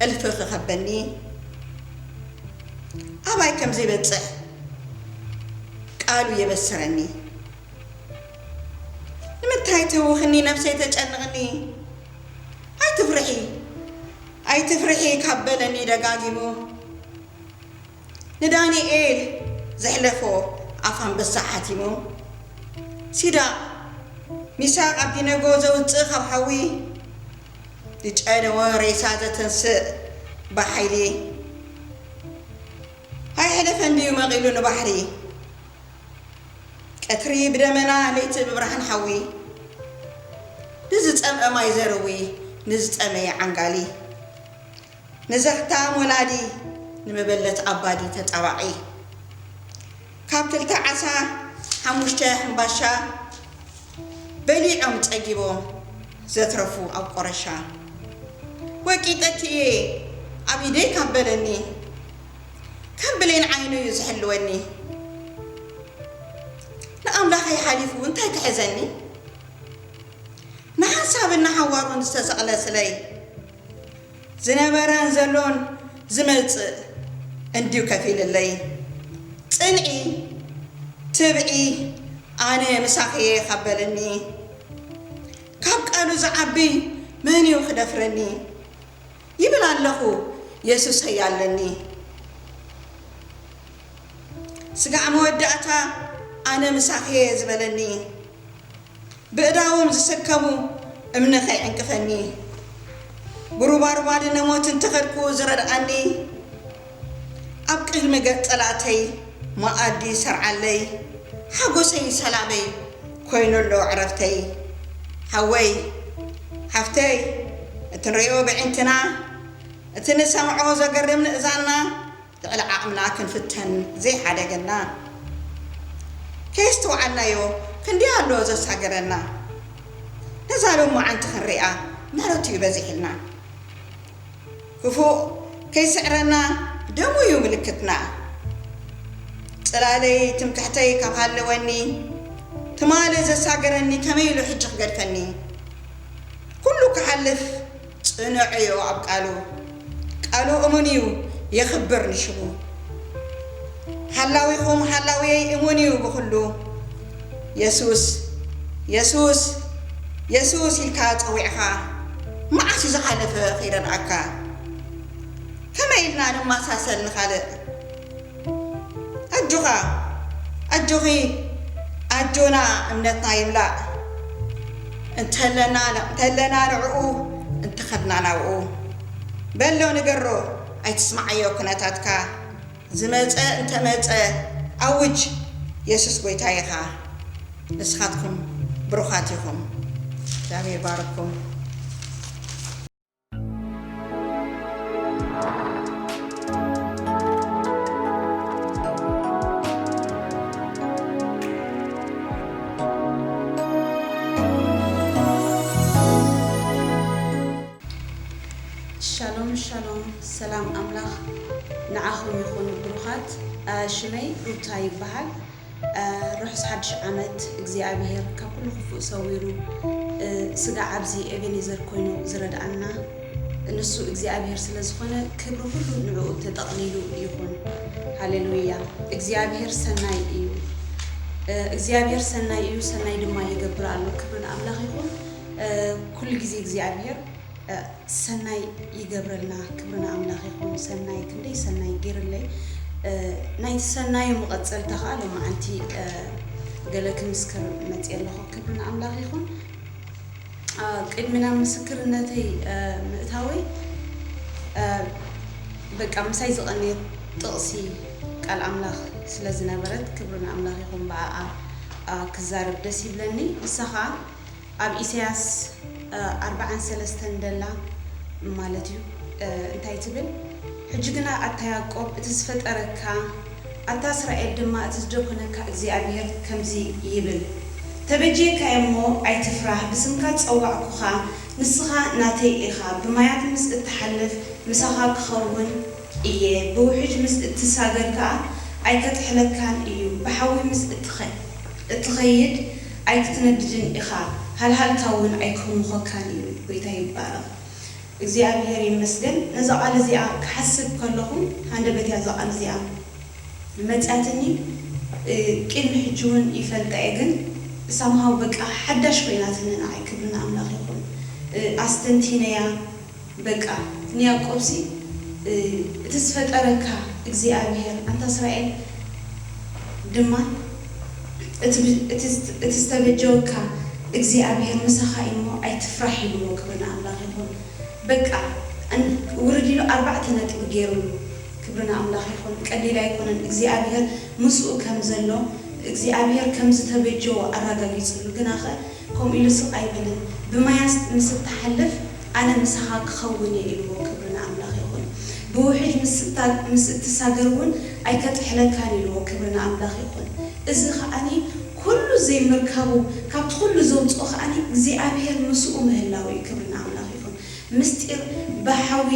እልፊ ክኸበኒ፣ ኣባይ ከም ዘይበጽሕ ቃሉ የበስረኒ። ንምንታይ ትህውኽኒ ነፍሰይ ተጨንቕኒ? ኣይትፍርሒ ኣይትፍርሒ ካብ በለኒ ደጋጊሙ፣ ንዳንኤል ዘሕለፎ ኣፍ ኣንበሳ ሓቲሙ፣ ሲድራቅ ሚሳቅ ኣብዲነጎ ዘውጽእ ካብ ሓዊ፣ ዝጨነወ ሬሳ ዘተንስእ ብሓይሊ፣ ኣይሕለፈን ድዩ መቒሉ ንባሕሪ? ቀትሪ ብደመና ለይቲ ብብርሃን ሓዊ፣ ንዝጸምአ ማይ ዘርዊ፣ ንዝጠመየ ዓንጋሊ፣ ንዘኽታም ወላዲ፣ ንመበለት ኣባዲ ተጻባዒ። ካብ ክልተ ዓሳ ሓሙሽተ ሕምባሻ በሊዖም ጸጊቦም ዘትረፉ ኣብ ቆረሻ። ወቂጠኪ እየ ኣብ ኢደይ ካብ በለኒ፣ ከም ብሌን ዓይኑ እዩ ዝሕልወኒ። ንኣምላኸይ ሓሊፉ እንታይ ክሕዘኒ? ንሓሳብን ንሓዋሩን ዝተሰቕለ ስለይ፣ ዝነበረን ዘሎን ዝመጽእ እንድዩ ከፊልለይ። ጽንዒ ትብዒ ኣነ ምሳኽየ ካብ በለኒ፣ ካብ ቃሉ ዝዓቢ መን እዩ ክደፍረኒ? ይብል ኣለኹ የሱሰይ ኣለኒ። ስጋዕ መወዳእታ ኣነ ምሳኺ እየ ዝበለኒ፣ ብእዳዎም ዝሰከሙ እምኒ ከይዕንቅፈኒ፣ ብሩባሩባ ድነ ሞት እንተኸድኩ ዝረድኣኒ፣ ኣብ ቅድሚ ገጽ ጸላእተይ መኣዲ ሰርዓለይ፣ ሓጎሰይ ሰላመይ ኮይኑ ኣሎ ዕረፍተይ። ሓወይ ሓፍተይ፣ እቲ ንሪኦ ብዕንትና፣ እቲ ንሰምዖ ዘገርም ንእዛና፣ ልዕሊ ዓቕምና ክንፍተን ዘይሓደገና። ከየስተውዓልናዮ ክንደይ ኣሎ ዘሳገረና። ነዛ ሎማዓንቲ ክንሪኣ ምሕረቱ እዩ በዚሕልና። ክፉእ ከይስዕረና ደሙ እዩ ምልክትና። ጽላለይ ትምክሕተይ ካብ ሃለወኒ፣ ትማሊ ዘሳገረኒ ከመይ ኢሉ ሕጂ ክገድፈኒ? ኩሉ ክሓልፍ ጽኑዕ እዩ ኣብ ቃሉ። ቃሉ እሙን እዩ፣ የኽብር ንሽሙ። ሓላዊኹም ሓላውየይ እሙን እዩ ብኹሉ። የሱስ፣ የሱስ፣ የሱስ ኢልካ ጸዊዕኻ፣ መዓስ እዩ ዝሓለፈ ከይረድኣካ? ከመይ ኢልና ንመሳሰል ንኻልእ? ኣጆኻ፣ ኣጆኺ፣ ኣጆና እምነትና ይምላእ። እንተለና፣ እንተለና ንዕኡ፣ እንተኸድና ናብኡ። በሎ ንገሮ፣ ኣይትስምዓዮ ኩነታትካ። ዝመጸ እንተመጸ፣ ኣውጅ፣ የሱስ ጐይታ ኢኻ። ንስኻትኩም ብሩኻት ኢኹም። እግዚኣብሔር ይባርኩም። ሻሎም ሻሎም፣ ሰላም ኣምላኽ ንዓኹም ይኹን ብሩኻት። እ፣ ሽመይ ሩታ ይበሃል። እ፣ ርሑስ ሓድሽ ዓመት። እግዚኣብሔር ካብ ኩሉ ክፉእ ሰዊሩ፣ እ፣ ስጋዕ ኣብዚ ኤቤኔዘር ኮይኑ ዝረድኣና ንሱ እግዚኣብሔር ስለ ዝኾነ፣ ክብሪ ኩሉ ንዕኡ ተጠቕሊሉ ይኹን። ሃሌሉያ። እግዚኣብሔር ሰናይ እዩ። እ፣ እግዚኣብሔር ሰናይ እዩ፣ ሰናይ ድማ ይገብር ኣሎ። ክብሪ ንኣምላኽ ይኹን። እ፣ ኩሉ ግዜ እግዚኣብሔር፣ እ፣ ሰናይ ይገብረልና። ክብሪ ንኣምላኽ ይኹን። ሰናይ፣ ክንደይ ሰናይ ገይርለይ። እ፣ ናይቲ ሰናዩ መቐጸልታ ኸኣ ሎማዓንቲ፣ እ፣ ገለ ክምስክር መጽየ ኣለኹ። ክብሪ ንኣምላኽ ይኹን። እ፣ ቅድሚ ናብ ምስክርነተይ፣ እ፣ ምእታወይ፣ እ፣ በቃ ምሳይ ዝቐነየት ጥቕሲ ቃል ኣምላኽ ስለ ዝነበረት፣ ክብሪ ንኣምላኽ ይኹን። ብኣኣ፣ እ፣ ክዛረብ ደስ ይብለኒ። ንሳ ኸኣ ኣብ ኢሳያስ፣ እ፣ ኣርብዓን ሰለስተን ደላ ማለት እዩ። እ፣ እንታይ ትብል? ሕጂ ግና ኣታ ያዕቆብ፣ እቲ ዝፈጠረካ፣ ኣታ እስራኤል ድማ፣ እቲ ዝደኮነካ እግዚኣብሔር ከምዚ ይብል፣ ተበጅየካ'የ እሞ ኣይትፍራህ፣ ብስምካ ዝጸዋዕኩኻ፣ ንስኻ ናተይ ኢኻ፣ ብማያት ምስ እትሓልፍ፣ ምሳኻ ክኸውን እየ፣ ብውሕጅ ምስ እትሳገር ከኣ ኣይከጥሕለካን እዩ፣ ብሓዊ ምስ እትኸ-፣ እትኸይድ ኣይክትነድድን ኢኻ፣ ሃልሃልታ እውን ኣይክህሙኾካን እዩ። ጎይታ ይባረኽ። እግዚኣብሔር ይመስገን። ነዛ ቃል እዚኣ ክሓስብ ከለኹ፣ ሃንደበት እያ እዛ ቃል እዚኣ መጽያትኒ። እ፣ ቅድሚ ሕጂ እውን ይፈልጣ እየ፣ ግን ሳምሃው በቃ ሓዳሽ ኮይናትኒ ንዓይ። ክብሪ ንኣምላኽ ይኹን። እ፣ ኣስተንቲነያ በቃ ንያዕቆብሲ፣ እ፣ እቲ ዝፈጠረካ እግዚኣብሔር፣ ኣንታ እስራኤል ድማ እቲ ብ-፣ እቲ ዝት-፣ እቲ ዝተበጀወካ እግዚኣብሔር ምሳኻ እዩ እሞ ኣይትፍራሕ ኢልዎ። ክብሪ ንኣምላኽ ይኹን። በቃ እን-፣ ውርድ ኢሉ ኣርባዕተ ነጥቢ ገይሩሉ። ክብሪ ንኣምላኽ ይኹን። ቀሊል ኣይኮነን እግዚኣብሔር ምስኡ ከም ዘሎ፣ እግዚኣብሔር ከም ዝተበጀዎ ኣረጋጊጽሉ። ግናኸ ከምኡ ኢሉ ስቕ ኣይበለን። ብማያት ምስ እትሓልፍ ኣነ ምሳኻ ክኸውን እየ ኢልዎ። ክብሪ ንኣምላኽ ይኹን። ብውሕጅ ምስ እታ-፣ ምስ እትሳገር እውን ኣይከጥሕለካን ኢልዎ። ክብሪ ንኣምላኽ ይኹን። እዚ ከኣኒ ኩሉ ዘይምርካቡ፣ ካብቲ ኩሉ ዘውፅኦ ከኣኒ እግዚኣብሔር ምስኡ ምህላው እዩ። ክብሪ ንኣምላኽ ይኹን። ምስጢር ብሓዊ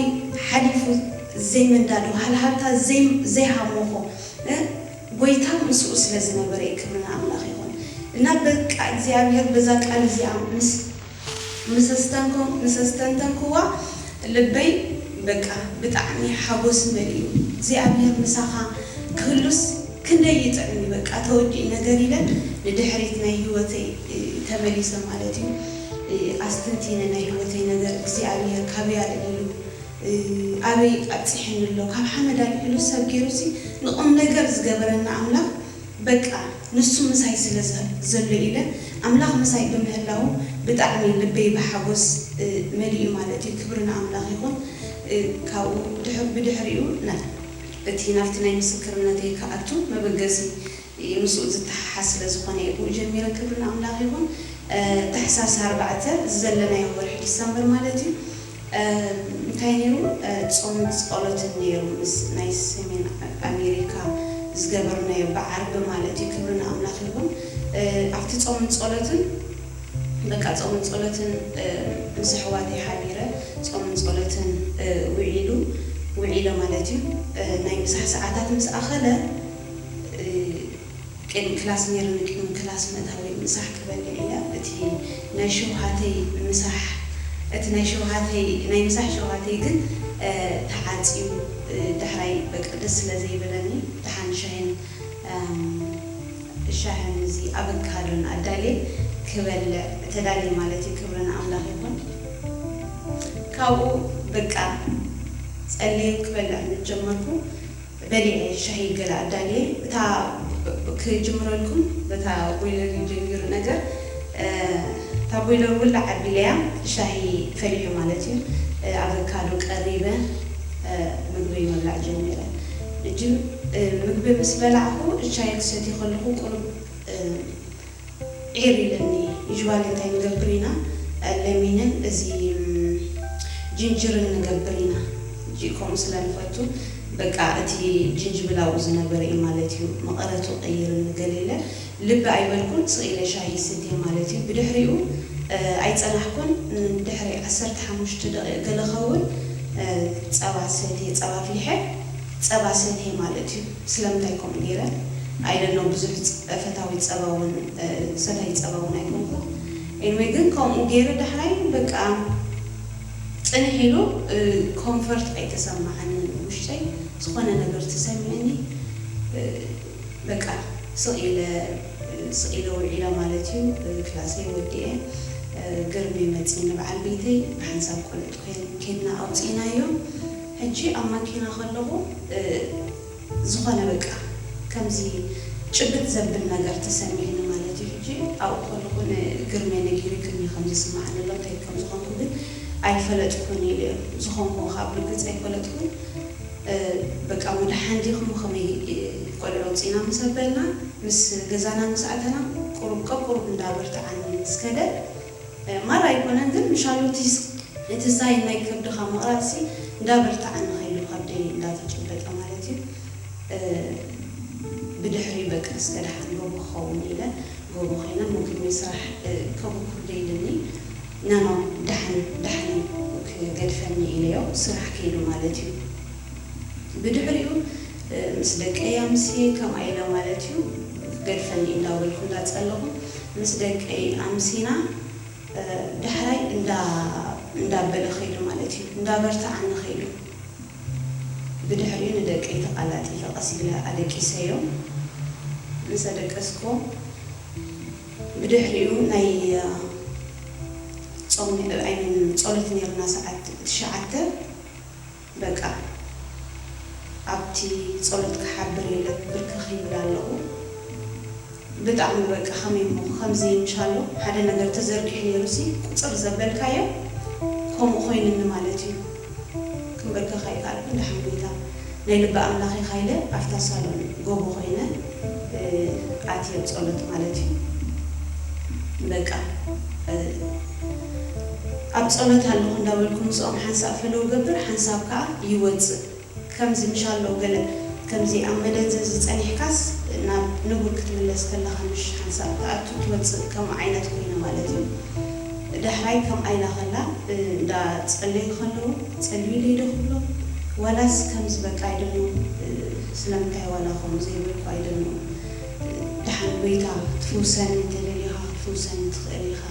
ሓሊፉ ዘይምንዳዱ፣ ሃልሃልታ ዘይ-፣ ዘይሃሞኾ፣ እ፣ ጎይታ ምስኡ ስለ ዝነበረ እዩ። ክብሪ ንኣምላኽ ይኹን። እና በቃ እግዚኣብሔር በዛ ቃል እዚኣ ምስ፣ ምስ ኣስተንኮ-፣ ምስ ኣስተንተንክዋ ልበይ በቃ ብጣዕሚ ሓጎስ መሊኡ። እግዚኣብሔር ምሳኻ ክህሉስ ክንደይ ይጥዕም እዩ። በቃ ተወዲኡ ነገር ኢለ ንድሕሪት ናይ ህይወተይ፣ እ፣ ተመሊሰ ማለት እዩ። እ፣ ኣስተንቲነ ናይ ህይወተይ ነገር እግዚኣብሔር ካበይ ኣልዒሉ፣ እ፣ ኣበይ ኣብፂሕኒ ኣሎ፣ ካብ ሓመድ ኣልዒሉ ሰብ ገይሩሲ ንቁም ነገር ዝገበረና ኣምላኽ በቃ ንሱ ምሳይ ስለ ዘ- ዘሎ ኢለ፣ ኣምላኽ ምሳይ ብምህላዉ ብጣዕሚ ልበይ ብሓጎስ፣ እ፣ መሊኡ ማለት እዩ። ክብሪ ንኣምላኽ ይኹን። እ፣ ካብኡ ድሕ- ብድሕሪኡ ና- እቲ ናብቲ ናይ ምስክርነተይ ክኣቱ መበገሲ ምስኡ ዝተሓሓዝ ስለ ዝኾነ እየ ብኡ ጀሚረ። ክብሪ ንኣምላኽ ይኹን። እ፣ ታሕሳስ ኣርባዕተ ዘለናዮ ወርሒ ዲሰምበር ማለት እዩ። እ፣ እንታይ ነይሩ? እ፣ ጾምን ጸሎትን ነይሩ፣ ምስ ናይ ሰሜን ኣሜሪካ ዝገበርናዮ ብዓርቢ ማለት እዩ። ክብሪ ንኣምላኽ ይኹን። እ፣ ኣብቲ ጾምን ጸሎትን፣ በቃ ጾምን ጸሎትን፣ እ፣ ምስ ኣሕዋተይ ሓቢረ ጾምን ጸሎትን፣ እ፣ ውዒሉ፣ ውዒለ ማለት እዩ። እ፣ ናይ ምሳሕ ሰዓታት ምስ ኣኸለ፣ እ፣ ቅድሚ ክላስ ነይሩኒ፣ ቅድሚ ክላስ ምእታወይ ምሳሕ ክበልዕ ኢለ፣ እቲ ናይ ሸውሃተይ ምሳሕ፣ እቲ ናይ ሸውሃተይ፣ ናይ ምሳሕ ሸውሃተይ ግን፣ እ፣ ተዓጽዩ፣ እ፣ ዳሕራይ በቃ ደስ ስለ ዘይበለኒ፣ ደሓን ሻሂን፣ እም፣ ሻሂን እዚ ኣቨካዶን ኣዳልየ ክበልዕ ተዳልየ ማለት እዩ። ክብሪ ንኣምላኽ ይኹን። ካብኡ በቃ ጸልየ ክበልዕ ምስ ጀመርኩ፣ በሊዐ ሻሂ ገለ ኣዳልየ። እታ ክጅምረልኩም በታ ቦይለር እዩ ጀሚሩ ነገር። እ፣ እታ ቦይለር ውላዕ ኣቢለያ ሻሂ ፈሊሑ ማለት እዩ። እ፣ ኣቨካዶ ቀሪበ፣ እ፣ ምግበይ ምብላዕ ጀሚረ። እጂ፣ እ፣ ምግቢ ምስ በላዕኩ ሻሂ ክሰቲ ከለኹ ቁሩብ፣ እ፣ ዒር ኢለኒ። ዩዥዋሊ እንታይ ንገብር ኢና? ለሚንን እዚ፣ ም፣ ጅንጅርን ንገብር ኢና። እጂ ከምኡ ስለ ንፈቱ፣ በቃ እቲ ጅንጅብል ኣብኡ ዝነበረ እዩ ማለት እዩ። መቐረቱ ቀይርኒ ገለ ኢለ ልቢ ኣይበልኩን፣ ስቕ ኢለ ሻሂ ሰትየ ማለት እዩ። ብድሕሪኡ፣ እ፣ ኣይጸናሕኩን። ድሕሪ ዓሰርተ ሓሙሽተ ደቂቕ ገለ ኸውን፣ እ፣ ጸባ ሰትየ፣ ጸባ ኣፍሊሐ፣ ጸባ ሰትየ ማለት እዩ። ስለምንታይ ከምኡ ገይረ? I don't know፣ ብዙሕ ጸ-፣ ፈታዊ ጸባ እውን፣ እ፣ ሰታይ ጸባ እውን ኣይኮንኩን። ኤኒወይ ግን ከምኡ ገይረ ዳሕራይ በቃ ጽንሕ ኢሉ፣ እ፣ ኮምፈርት ኣይተሰማዓንን ውሽጠይ። ዝኾነ ነገር ተሰሚዕኒ፣ እ፣ በቃ ስቕ ኢለ፣ ስቕ ኢለ ውዒለ ማለት እዩ። እ፣ ክላሰይ ወዲኤ፣ እ፣ ግርሜ መጺኒ በዓል ቤተይ ብሓንሳብ ቆልዑት ኮይን-፣ ኬድና ኣውጺእናዮ። ሕጂ ኣብ ማኪና ከለኹ፣ እ፣ ዝኾነ በቃ ከምዚ ጭብጥ ዘብል ነገር ተሰሚዕኒ ማለት እዩ። ሕጂ ኣብኡ ከለኹ ንግርሜ ነጊረክኒ ከም ዝስማዓኒ ኣሎ፣ እንታይ ከም ዝኾንኩ ግን ኣይፈለጥኩን ኢለ። ዝኾንኩ ካብ ርግጽ ኣይፈለጥኩን። እ፣ በቃ እሞ ደሓን ዲኹም ከመይ፣ እ፣ ቆልዑ ኣውጺእና ምስ ኣበልና፣ ምስ ገዛና ምስ ኣተና፣ ቁሩብ ቀቁሩብ እንዳበርትዓኒ ምስ ከደ፣ እ፣ ማራ ኣይኮነን ግን ምሻሉ እቲ ስ-፣ እቲ ሳይን ናይ ከብድኻ ምቕራጽሲ እንዳበርትዓኒ ከይዱ ከብደይ እንዳተጨበጠ ማለት እዩ። እ፣ ብድሕሪ በቃ እስከ ደሓን ጎቦ ክኸውን ኢለ ጎቦ ኮይነ ምግቢ ስራሕ፣ እ፣ ከብኩር ደይልኒ ናኖ ደሓን ደሓን ክገድፈኒ ኢለዮ ስራሕ ከይዱ ማለት እዩ። ብድሕሪኡ፣ እ፣ ምስ ደቀይ ኣምስየ ከምኣ ኢለ ማለት እዩ ክገድፈኒ እንዳበልኩ እንዳጸለኹ ምስ ደቀይ ኣምሲና፣ እ፣ ዳሕራይ እንዳ-፣ እንዳበለ ከይዱ ማለት እዩ፣ እንዳበርትዓኒ ከይዱ። ብድሕሪኡ ንደቀይ ተቓላጢፈ ቀስ ኢለ ኣደቂሰዮም ምስ ኣደቀስኮ፣ ብድሕሪኡ ናይ፣ እ፣ ጾም፣ I mean፣ ጸሎት ነይርና ሰዓት ትሽዓተ። በቃ ኣብቲ ጸሎት ክሓብር ኢለ ብርክኽ ይብል ኣለኹ። ብጣዕሚ በቃ ከመይ እሞ ከምዚ ምሻሎ ሓደ ነገር ተዘርጊሑ ነይሩሲ ቁጽር ዘበልካዮ ከምኡ ኮይኑኒ ማለት እዩ። ክንበርከኽ ኣይከኣልኩን። ደሓን ጎይታ ናይ ልቢ ኣምላኽ ኢኻ ኢለ ኣብታ ሳሎን ጎቦ ኮይነ፣ እ፣ ኣትየ ጸሎት ማለት እዩ። በቃ፣ እ፣ ኣብ ጸሎት ኣለኹ እንዳበልኩ ምስኦም ሓንሳብ ፈለው ገብር፣ ሓንሳብ ከኣ ይወጽእ። ከምዚ ምሻሎ ገለ ከምዚ ኣብ መደንዘዚ ጸኒሕካስ ናብ ንቡር ክትምለስ ከለኻ ምሽ ሓንሳብ ትኣቱ ትወጽእ፣ ከምኡ ዓይነት ኮይኑ ማለት እዩ። ዳሕራይ ከምኣ ኢላ ከላ፣ እ፣ እንዳ ጸለዩ ከለዉ፣ "ጸልዩለይ ዶ?" ክብሎ፣ ዋላስ ከምዚ በቃ፣ I don't know፣ እ፣ ስለምንታይ ዋላ ከምኡ ዘይበልኩ፣ I don't know፣ እ፣ ደሓን ጎይታ ትፍውሰኒ እንተደሊኻ ክትፍውሰኒ ትኽእል ኢኻ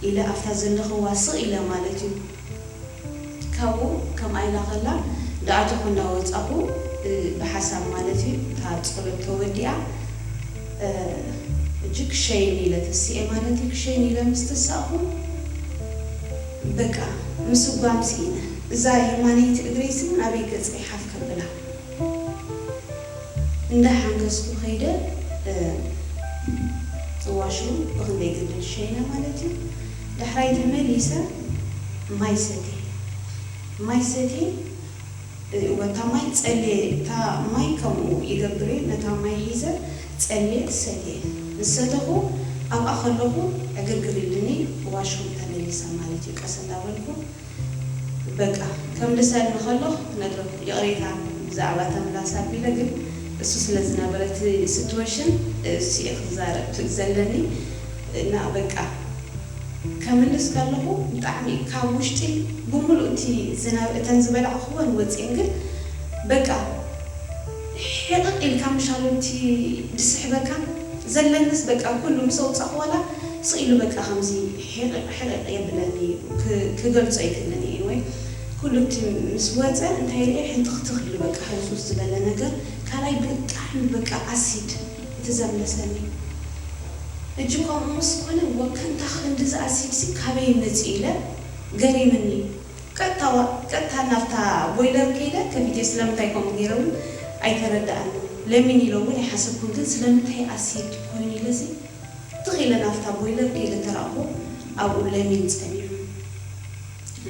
ኢለ ኣብታ ዘለኽዋ ስቕ ኢለ ማለት እዩ። ካብኡ ከምኣ ኢላ ከላ እንዳኣተኹ እንዳወጻኹ፣ እ፣ ብሓሳብ ማለት እዩ፣ እታ ጸሎት ተወዲኣ፣ እ፣ እጂ ክሸይን ኢለ ተሲኤ ማለት እዩ። ክሸይን ኢለ ምስ ተሳእኹ፣ በቃ ምስጓም ስኢነ። እዛ የማነይቲ እግረይሲ እውን ኣበይ ገጸይ ሓፍ ከብላ። እንዳሓንከስኩ ከይደ፣ ዋሽሩም ብኽንደይ ግድል ሸይነ ማለት እዩ። ዳሕራይ ተመሊሰ ማይ ሰትየ። ማይ ሰትየ፣ እወ፣ እታ ማይ ጸልየ፣ እታ ማይ ከምኡ ይገብር እዩ። ነታ ማይ ሒዘ ጸልየ ሰትየ። ምስ ሰተኹ ኣብኣ ከለኹ ዕግርግር ኢሉኒ፣ ዋሽሩም ተመሊሰ ማለት እዩ። ቀስ እንዳበልኩ በቃ ከምልሰኒ ከሎ ክነግረኩም፣ ይቕሬታ ብዛዕባ ተምላስ ኣቢለ፣ ግን እሱ ስለ ዝነበረ እቲ ሲትዌሽን እሱ እየ ክዛረብ ዘለና። በቃ ከምልስ ከለኹ ብጣዕሚ ካብ ውሽጢ ብምሉእ እቲ ዝነበ-፣ እተን ዝበላዕኽወን ወፂኤን፣ ግን በቃ ሕቕቕ ኢልካ ምሻሉ እቲ ዝስሕበካ ዘለንስ በቃ ኩሉ ምስ ኣውፃእኹ ዋላ ስቕ ኢሉ በቃ ከምዚ ሕቕቕ ሕቕቕ የብለኒ፣ ክ-፣ ክገልጾ ኣይክእልን እየ። ወይ ኩሉ እቲ ምስ ወፀ እንታይ ርኤ፣ ሕንትኽትኽ ኢሉ በቃ ህልሱስ ዝበለ ነገር። ካልኣይ ብጣዕሚ በቃ ኣሲድ እቲ ዘምለሰኒ። እጂ ከምኡ ምስ ኮነ፣ ወከንታ ክንድዚ ኣሲድ ሲ ካበይ መፂኡ ኢለ ገሪምኒ። ቀጥታ ዋ-፣ ቀጥታ ናብታ ቦይለር ከይደ ከፊተ። ስለምንታይ ከምኡ ገይረ እውን ኣይተረድኣኒ። ለሚን ኢለ እውን ኣይሓሰብኩን፣ ግን ስለምንታይ ኣሲድ ኮይኑ ኢለ ሲ ትኽ ኢለ ናብታ ቦይለር ከይደ ተራእኹ፣ ኣብኡ ለሚን ጸኒሑ።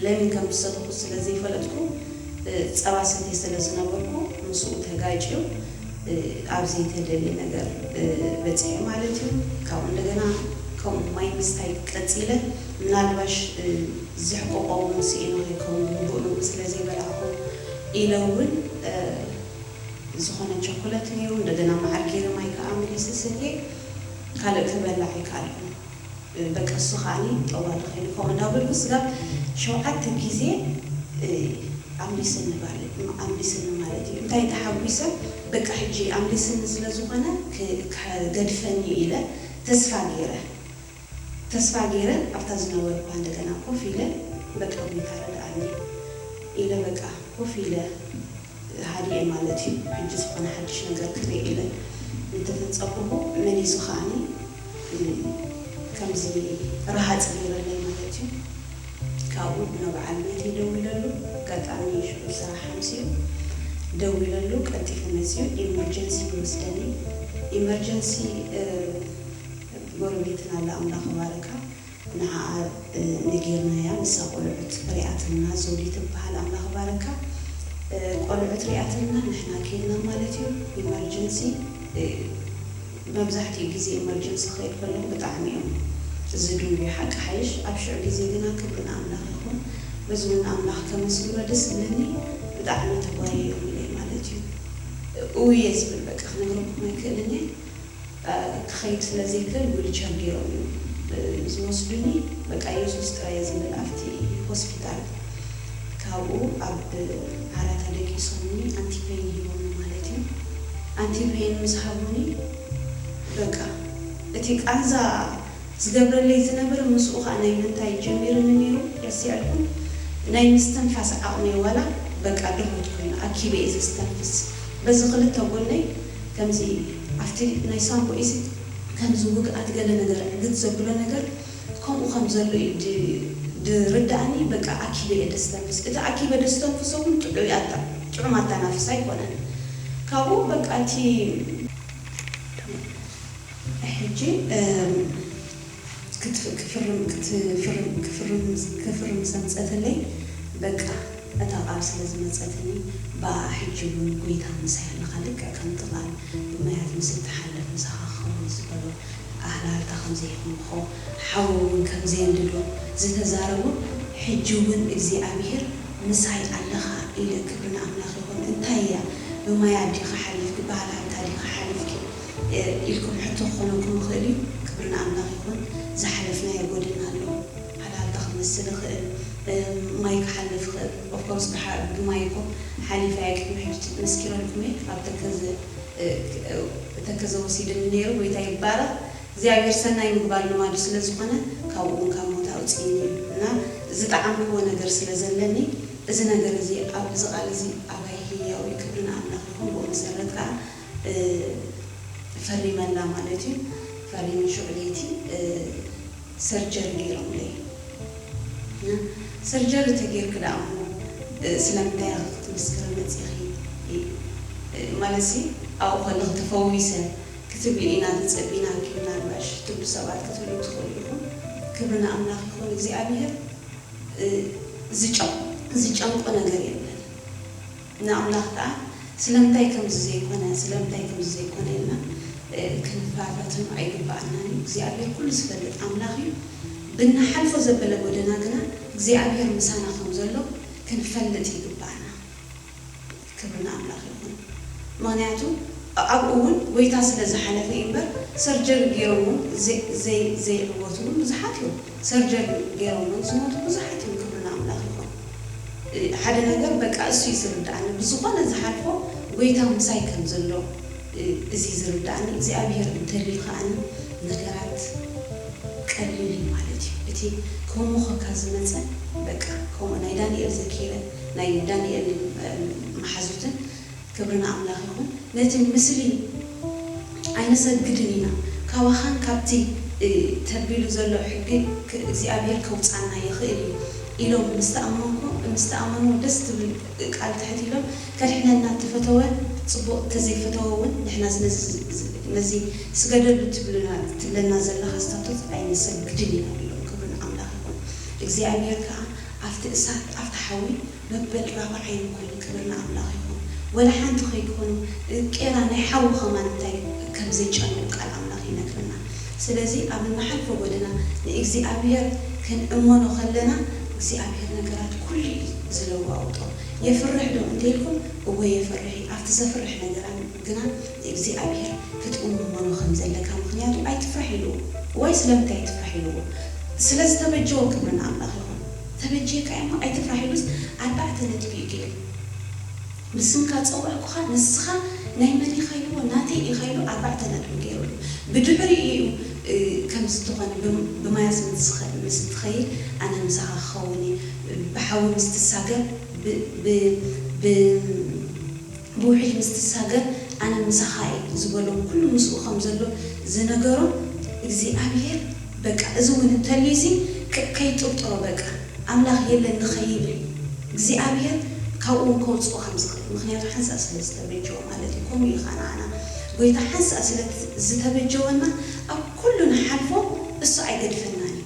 ለሚን ከም ዝሰተኹ ስለ ዘይፈለጥኩ፣ እ፣ ጸባ ሰትየ ስለ ዝነበርኩ፣ ምስኡ ተጋጭዩ፣ እ፣ ኣብ ዘይተደልየ ነገር፣ እ፣ በጺሐ ማለት እዩ። ካብኡ እንደገና ከምኡ ማይ ምስታይ ቀጺለ፣ ምናልባሽ፣ እ፣ ዝሕቅቆ እውን ስኢነ ከይከውን፣ ግቡእ ምግቢ ስለ ዘይበላዕኩ ኢለ እውን፣ እ፣ ዝኾነ ቸኮለት ነይሩ፣ እንደገና መዓር ገይረ ማይ ከኣ መሊሰ ሰትየ፣ ካልእ ክበልዕ ኣይከኣልኩን። በቃ እሱ ከዓኒ ጠዋዲ ኸይኑ ከምኡ እንዳበልኩ ስጋብ ሸውዓተ ግዜ፣ እ፣ ኣምሊስኒ ባለ-፣ ኣምሊስኒ ማለት እዩ። እንታይ ተሓጒሰ፣ በቃ ሕጂ ኣምሊስኒ ስለ ዝኾነ ክ-፣ ከገድፈኒ ኢለ ተስፋ ገይረ፣ ተስፋ ገይረ ኣብታ ዝነበርኳ እንደገና ኮፍ ኢለ፣ በቃ ጎይታ ረድኣኒ ኢለ በቃ ኮፍ ኢለ ሃዲኤ ማለት እዩ። ሕጂ ዝኾነ ሓድሽ ነገር ክርኢ ኢለ እንተተጸበኹ፣ መሊሱ ከዓኒ፣ እ፣ ከምዚ ረሃጽ ገይረለይ ማለት እዩ። ካብኡ ንበዓል ቤተይ ደዊለሉ፣ ኣጋጣሚ ሽዑ ስራሕ ኣምስዩ ደዊለሉ፣ ቀልጢፉ መጺኡ ኢመርጀንሲ ይወስደኒ። ኢመርጀንሲ፣ እ፣ ጎረቤትና ኣላ፣ ኣምላኽ ይባርካ። ንዓኣ፣ እ፣ ነጊርናያ፣ ንሳ ቆልዑት ሪኣትልና፣ ዘውዲ ትበሃል፣ ኣምላኽ ባረካ። እ፣ ቆልዑት ሪኣትልና፣ ንሕና ኬድና ማለት እዩ። ኢመርጀንሲ፣ እ፣ መብዛሕትኡ ግዜ ኢመርጀንሲ ክኸይድ ከለኹ ብጣዕሚ እዮም ዝድንጉዩ፣ ሓቂ ሓይሽ። ኣብ ሽዑ ግዜ ግና ክብሪ ንኣምላኽ ይኹን። በዚ እውን ንኣምላኽ ከመስግኖ ደስ ዝብለኒ፣ ብጣዕሚ ተጓየዮም ኢለይ ማለት እዩ። እውየ ዝብል በቃ ክነግረኩም ኣይክእልን እየ። ክኸይድ ስለ ዘይክእል ዊልቸር ገይሮም እዮም ዝወስዱኒ። በቃ የሱስ ጥራይ እየ ዝብል ኣብቲ ሆስፒታል። ካብኡ ኣብ ዓራት ኣደቂሶምኒ ኣንቲፔን ሂቦምኒ ማለት እዩ። ኣንቲፔን ምስ ሃቡኒ በቃ እቲ ቃንዛ ዝገብረለይ ዝነበረ ምስኡ ኸዓ ናይ ምንታይ ጀሚሩኒ ነይሩ ረሲዐልኩም፣ ናይ ምስትንፋስ ዓቕመይ ዋላ በቃ ድኹት ኮይኑ ኣኪበ እየ ዘስተንፍስ። በዚ ክልተ ጎነይ ከምዚ ኣብቲ ናይ ሳምቡኤሲ ከምዚ ውግኣት ገለ ነገር ዕግት ዘብሎ ነገር ከምኡ ከም ዘሎ እዩ ድ-፣ ድርድኣኒ። በቃ ኣኪበ እየ ደስተንፍስ። እቲ ኣኪበ ደስተንፍሶ እውን ጥዑይ ኣታ-፣ ጥዑም ኣተናፍሳ ኣይኮነን። ካብኡ በቃ እቲ ሕጂ፣ እም፣ ክትፍ-፣ ክፍርም፣ ክትፍርም፣ ክፍርም፣ ክፍርም ምስ ኣምጸተለይ፣ በቃ፣ እታ ቃል ስለ ዝመጸትኒ፣ ብኣ ሕጂ እውን ጐይታ ምሳይ ኣለኻ፣ ልክዕ ከምቲ ቃል ብማያት ምስ እትሓልፍ ምሳኻ ክኸውን ዝበሎ፣ ኣህላልታ ከም ዘይኮንኩ፣ ሓዊ እውን ከም ዘየንድዶ ዝተዛረቦ፣ ሕጂ እውን እግዚኣብሄር ምሳይ ኣለኻ ኢለ ክብሪ ንኣምላኽ ይኹን። እንታይ እያ ብማያት ዲኻ ሓሊፍኪ፣ ብሃልሃልታ ዲኻ ሓሊፍኪ? ኢልኩም ሕቶ ክኾነኩም ይኽእል እዩ። ክብሪ ንኣምላኽ ይኹን። ዝሓለፍናዮ ጎደና ኣሎ። ሃልሃልታ ክመስል ይኽእል፣ ማይ ክሓልፍ ይኽእል። ኦፍኮርስ ብሓ-፣ ብማይ እኮ ሓሊፈ እየ። ቅድሚ ሕጂ መስኪረልኩም እየ። ኣብ ተከዘ፣ ተከዘ ወሲድኒ ነይሩ። ጎይታ ይባረኽ። እግዚኣብሔር ሰናይ ምግባር ልማዱ ስለ ዝኾነ ካብኡ እውን ካብ ሞት ኣውፅእኒ እዩ። እና ዝጠዓምክዎ ነገር ስለ ዘለኒ እዚ ነገር እዚ ኣብ፣ እዚ ቃል እዚ ኣባይ ህያው እዩ። ክብሪ ንኣምላኽ ይኹን። ብኡ መሰረት ከዓ እ፣ ፈሪመላ ማለት እዩ። ፈሪመ ሽዑ ለይቲ፣ እ፣ ሰርጀሪ ገይሮምለይ። እና ሰርጀሪ ተገይርኪ ደኣ እሞ፣ እ፣ ስለምንታይ ኢኺ ክትምስክሪ መጺኺ? እ፣ እ፣ ማለትሲ ኣብኡ ከለኺ ተፈዊሰ ትብሊ ኢና ዝጸቢና። ምናልባሽ ትብሉ ሰባት ክትብሉ ትኽእሉ ኢኹም። ክብሪ ንኣምላኽ ይኹን። እግዚኣብሔር ዝጨንቆ ነገር የለን። ንኣምላኽ ከዓ ስለምንታይ ከምዚ ዘይኮነ ስለምንታይ ከምዚ ዘይኮነ ኢልና ክንፋታተኑ ኣይግባኣናን እዩ። እግዚኣብሔር ኩሉ ዝፈልጥ ኣምላኽ እዩ። ብንሓልፎ ዘበለ ጎደና ግና እግዚኣብሔር ምሳና ከም ዘሎ ክንፈልጥ ይግባኣና። ክብሪ ንኣምላኽ ይኹን። ምኽንያቱ ኣብኡ እውን ጎይታ ስለ ዝሓለፈ እዩ እምበር ሰርጀሪ ገይሮም እውን ዘይዕወቱ እውን ብዙሓት እዮም። ሰርጀሪ ገይሮም እውን ዝሞቱ ብዙሓት እዮም። ክብሪ ንኣምላኽ ይኹን። ሓደ ነገር በቃ እሱ እዩ ዝርዳእኒ። ብዝኾነ ዝሓልፎ ጎይታ ምሳይ ከም ዘሎ እዚ ዝርዳእኒ። እግዚኣብሔር እንተልዩ ከዓኒ ነገራት ቀሊል እዩ ማለት እዩ። እቲ ከሞኸካ ዝመፀ በቃ ከምኡ ናይ ዳንኤል ዘኪረ ናይ ዳንኤል መሓዙትን ክብሪ ንኣምላኽ ይኹን። ነቲ ምስሊ ኣይነሰግድን ኢና፣ ካባኻን ካብቲ ተቢሉ ዘሎ ሕጊ እግዚኣብሔር ከውፃና ይኽእል እዩ ኢሎም ምስተኣመንዎ ደስ ትብል ቃል ትሕት ኢሎም ከድሕነና እተፈተወ ፅቡቕ እተዘይፈተወ እውን ንሕና ነዚ ስገደሉ ትብለና ዘለኻ ስታቶት ኣይነሰግድን ኢና ኢሎም። ክብሪ ንኣምላኽ ይኹን። እግዚኣብሔር ከዓ ኣብቲ እሳት ኣብቲ ሓዊ መበል ራብዓዮም ኮይኑ ክብሪ ንኣምላኽ ይኹን። ወላ ሓንቲ ከይኮኑ ቄራ ናይ ሓዊ ከማን እንታይ ከም ዘይጨንቁ ቃል ኣምላኽ ይነግረና። ስለዚ ኣብ እንሓልፎ ጎደና ንእግዚኣብሔር ክንእመኖ ከለና እግዚኣብሔር ነገራት ኩሉ እዩ ዝለዋውጦ። የፍርሕ ዶ እንተኢልኩም እወ የፍርሕ እዩ። ኣብቲ ዘፍርሕ ነገራት ግና ንእግዚኣብሔር ክትእመኖ ከም ዘለካ ምክንያቱ ኣይትፍራሕ ኢልዎ። እዋይ ስለምንታይ ኣይትፍራሕ ኢልዎ? ስለ ዝተበጀወ ክብሪ ንኣምላኽ ይኹን። ተበጅየካ እሞ ኣይትፍራሕ ኢሉስ ኣርባዕተ ነጥቢ እዩ ገይሩ። ብስምካ ጸውዕኩኻ ንስኻ ናይ መን ኢኻ ኢልዎ ናተይ ኢኻ ኢሉ ኣርባዕተ ነጥቢ ገይሩሉ። ብድሕሪኡ እዩ ከምዚ ዝኾነ ብማያስ ምስ ትኸይድ ኣነ ምሳኻ ክኸውን እየ፣ ብሓዊ ምስ ትሳገር ብውሕጅ ምስ ትሳገር ኣነ ምሳኻ እየ ዝበሎም ኩሉ ምስኡ ከም ዘሎ ዝነገሮም እግዚኣብሔር በቃ እዚ እውን እንተልዩ እዚ ከይጥርጥሮ በቃ ኣምላኽ የለን ንኸይብል እግዚኣብሔር ካብኡ እውን ከውፅኦ ከም ዝኽእል ምክንያቱ ሓንሳእ ስለ ዝተበጀዎ ማለት እዩ። ከምኡ ኢኻ ንዓና ጎይታ ሓንሳእ ስለ ዝተበጀወና ኣብ ኩሉ ንሓልፎ እሱ ኣይገድፈናን እዩ።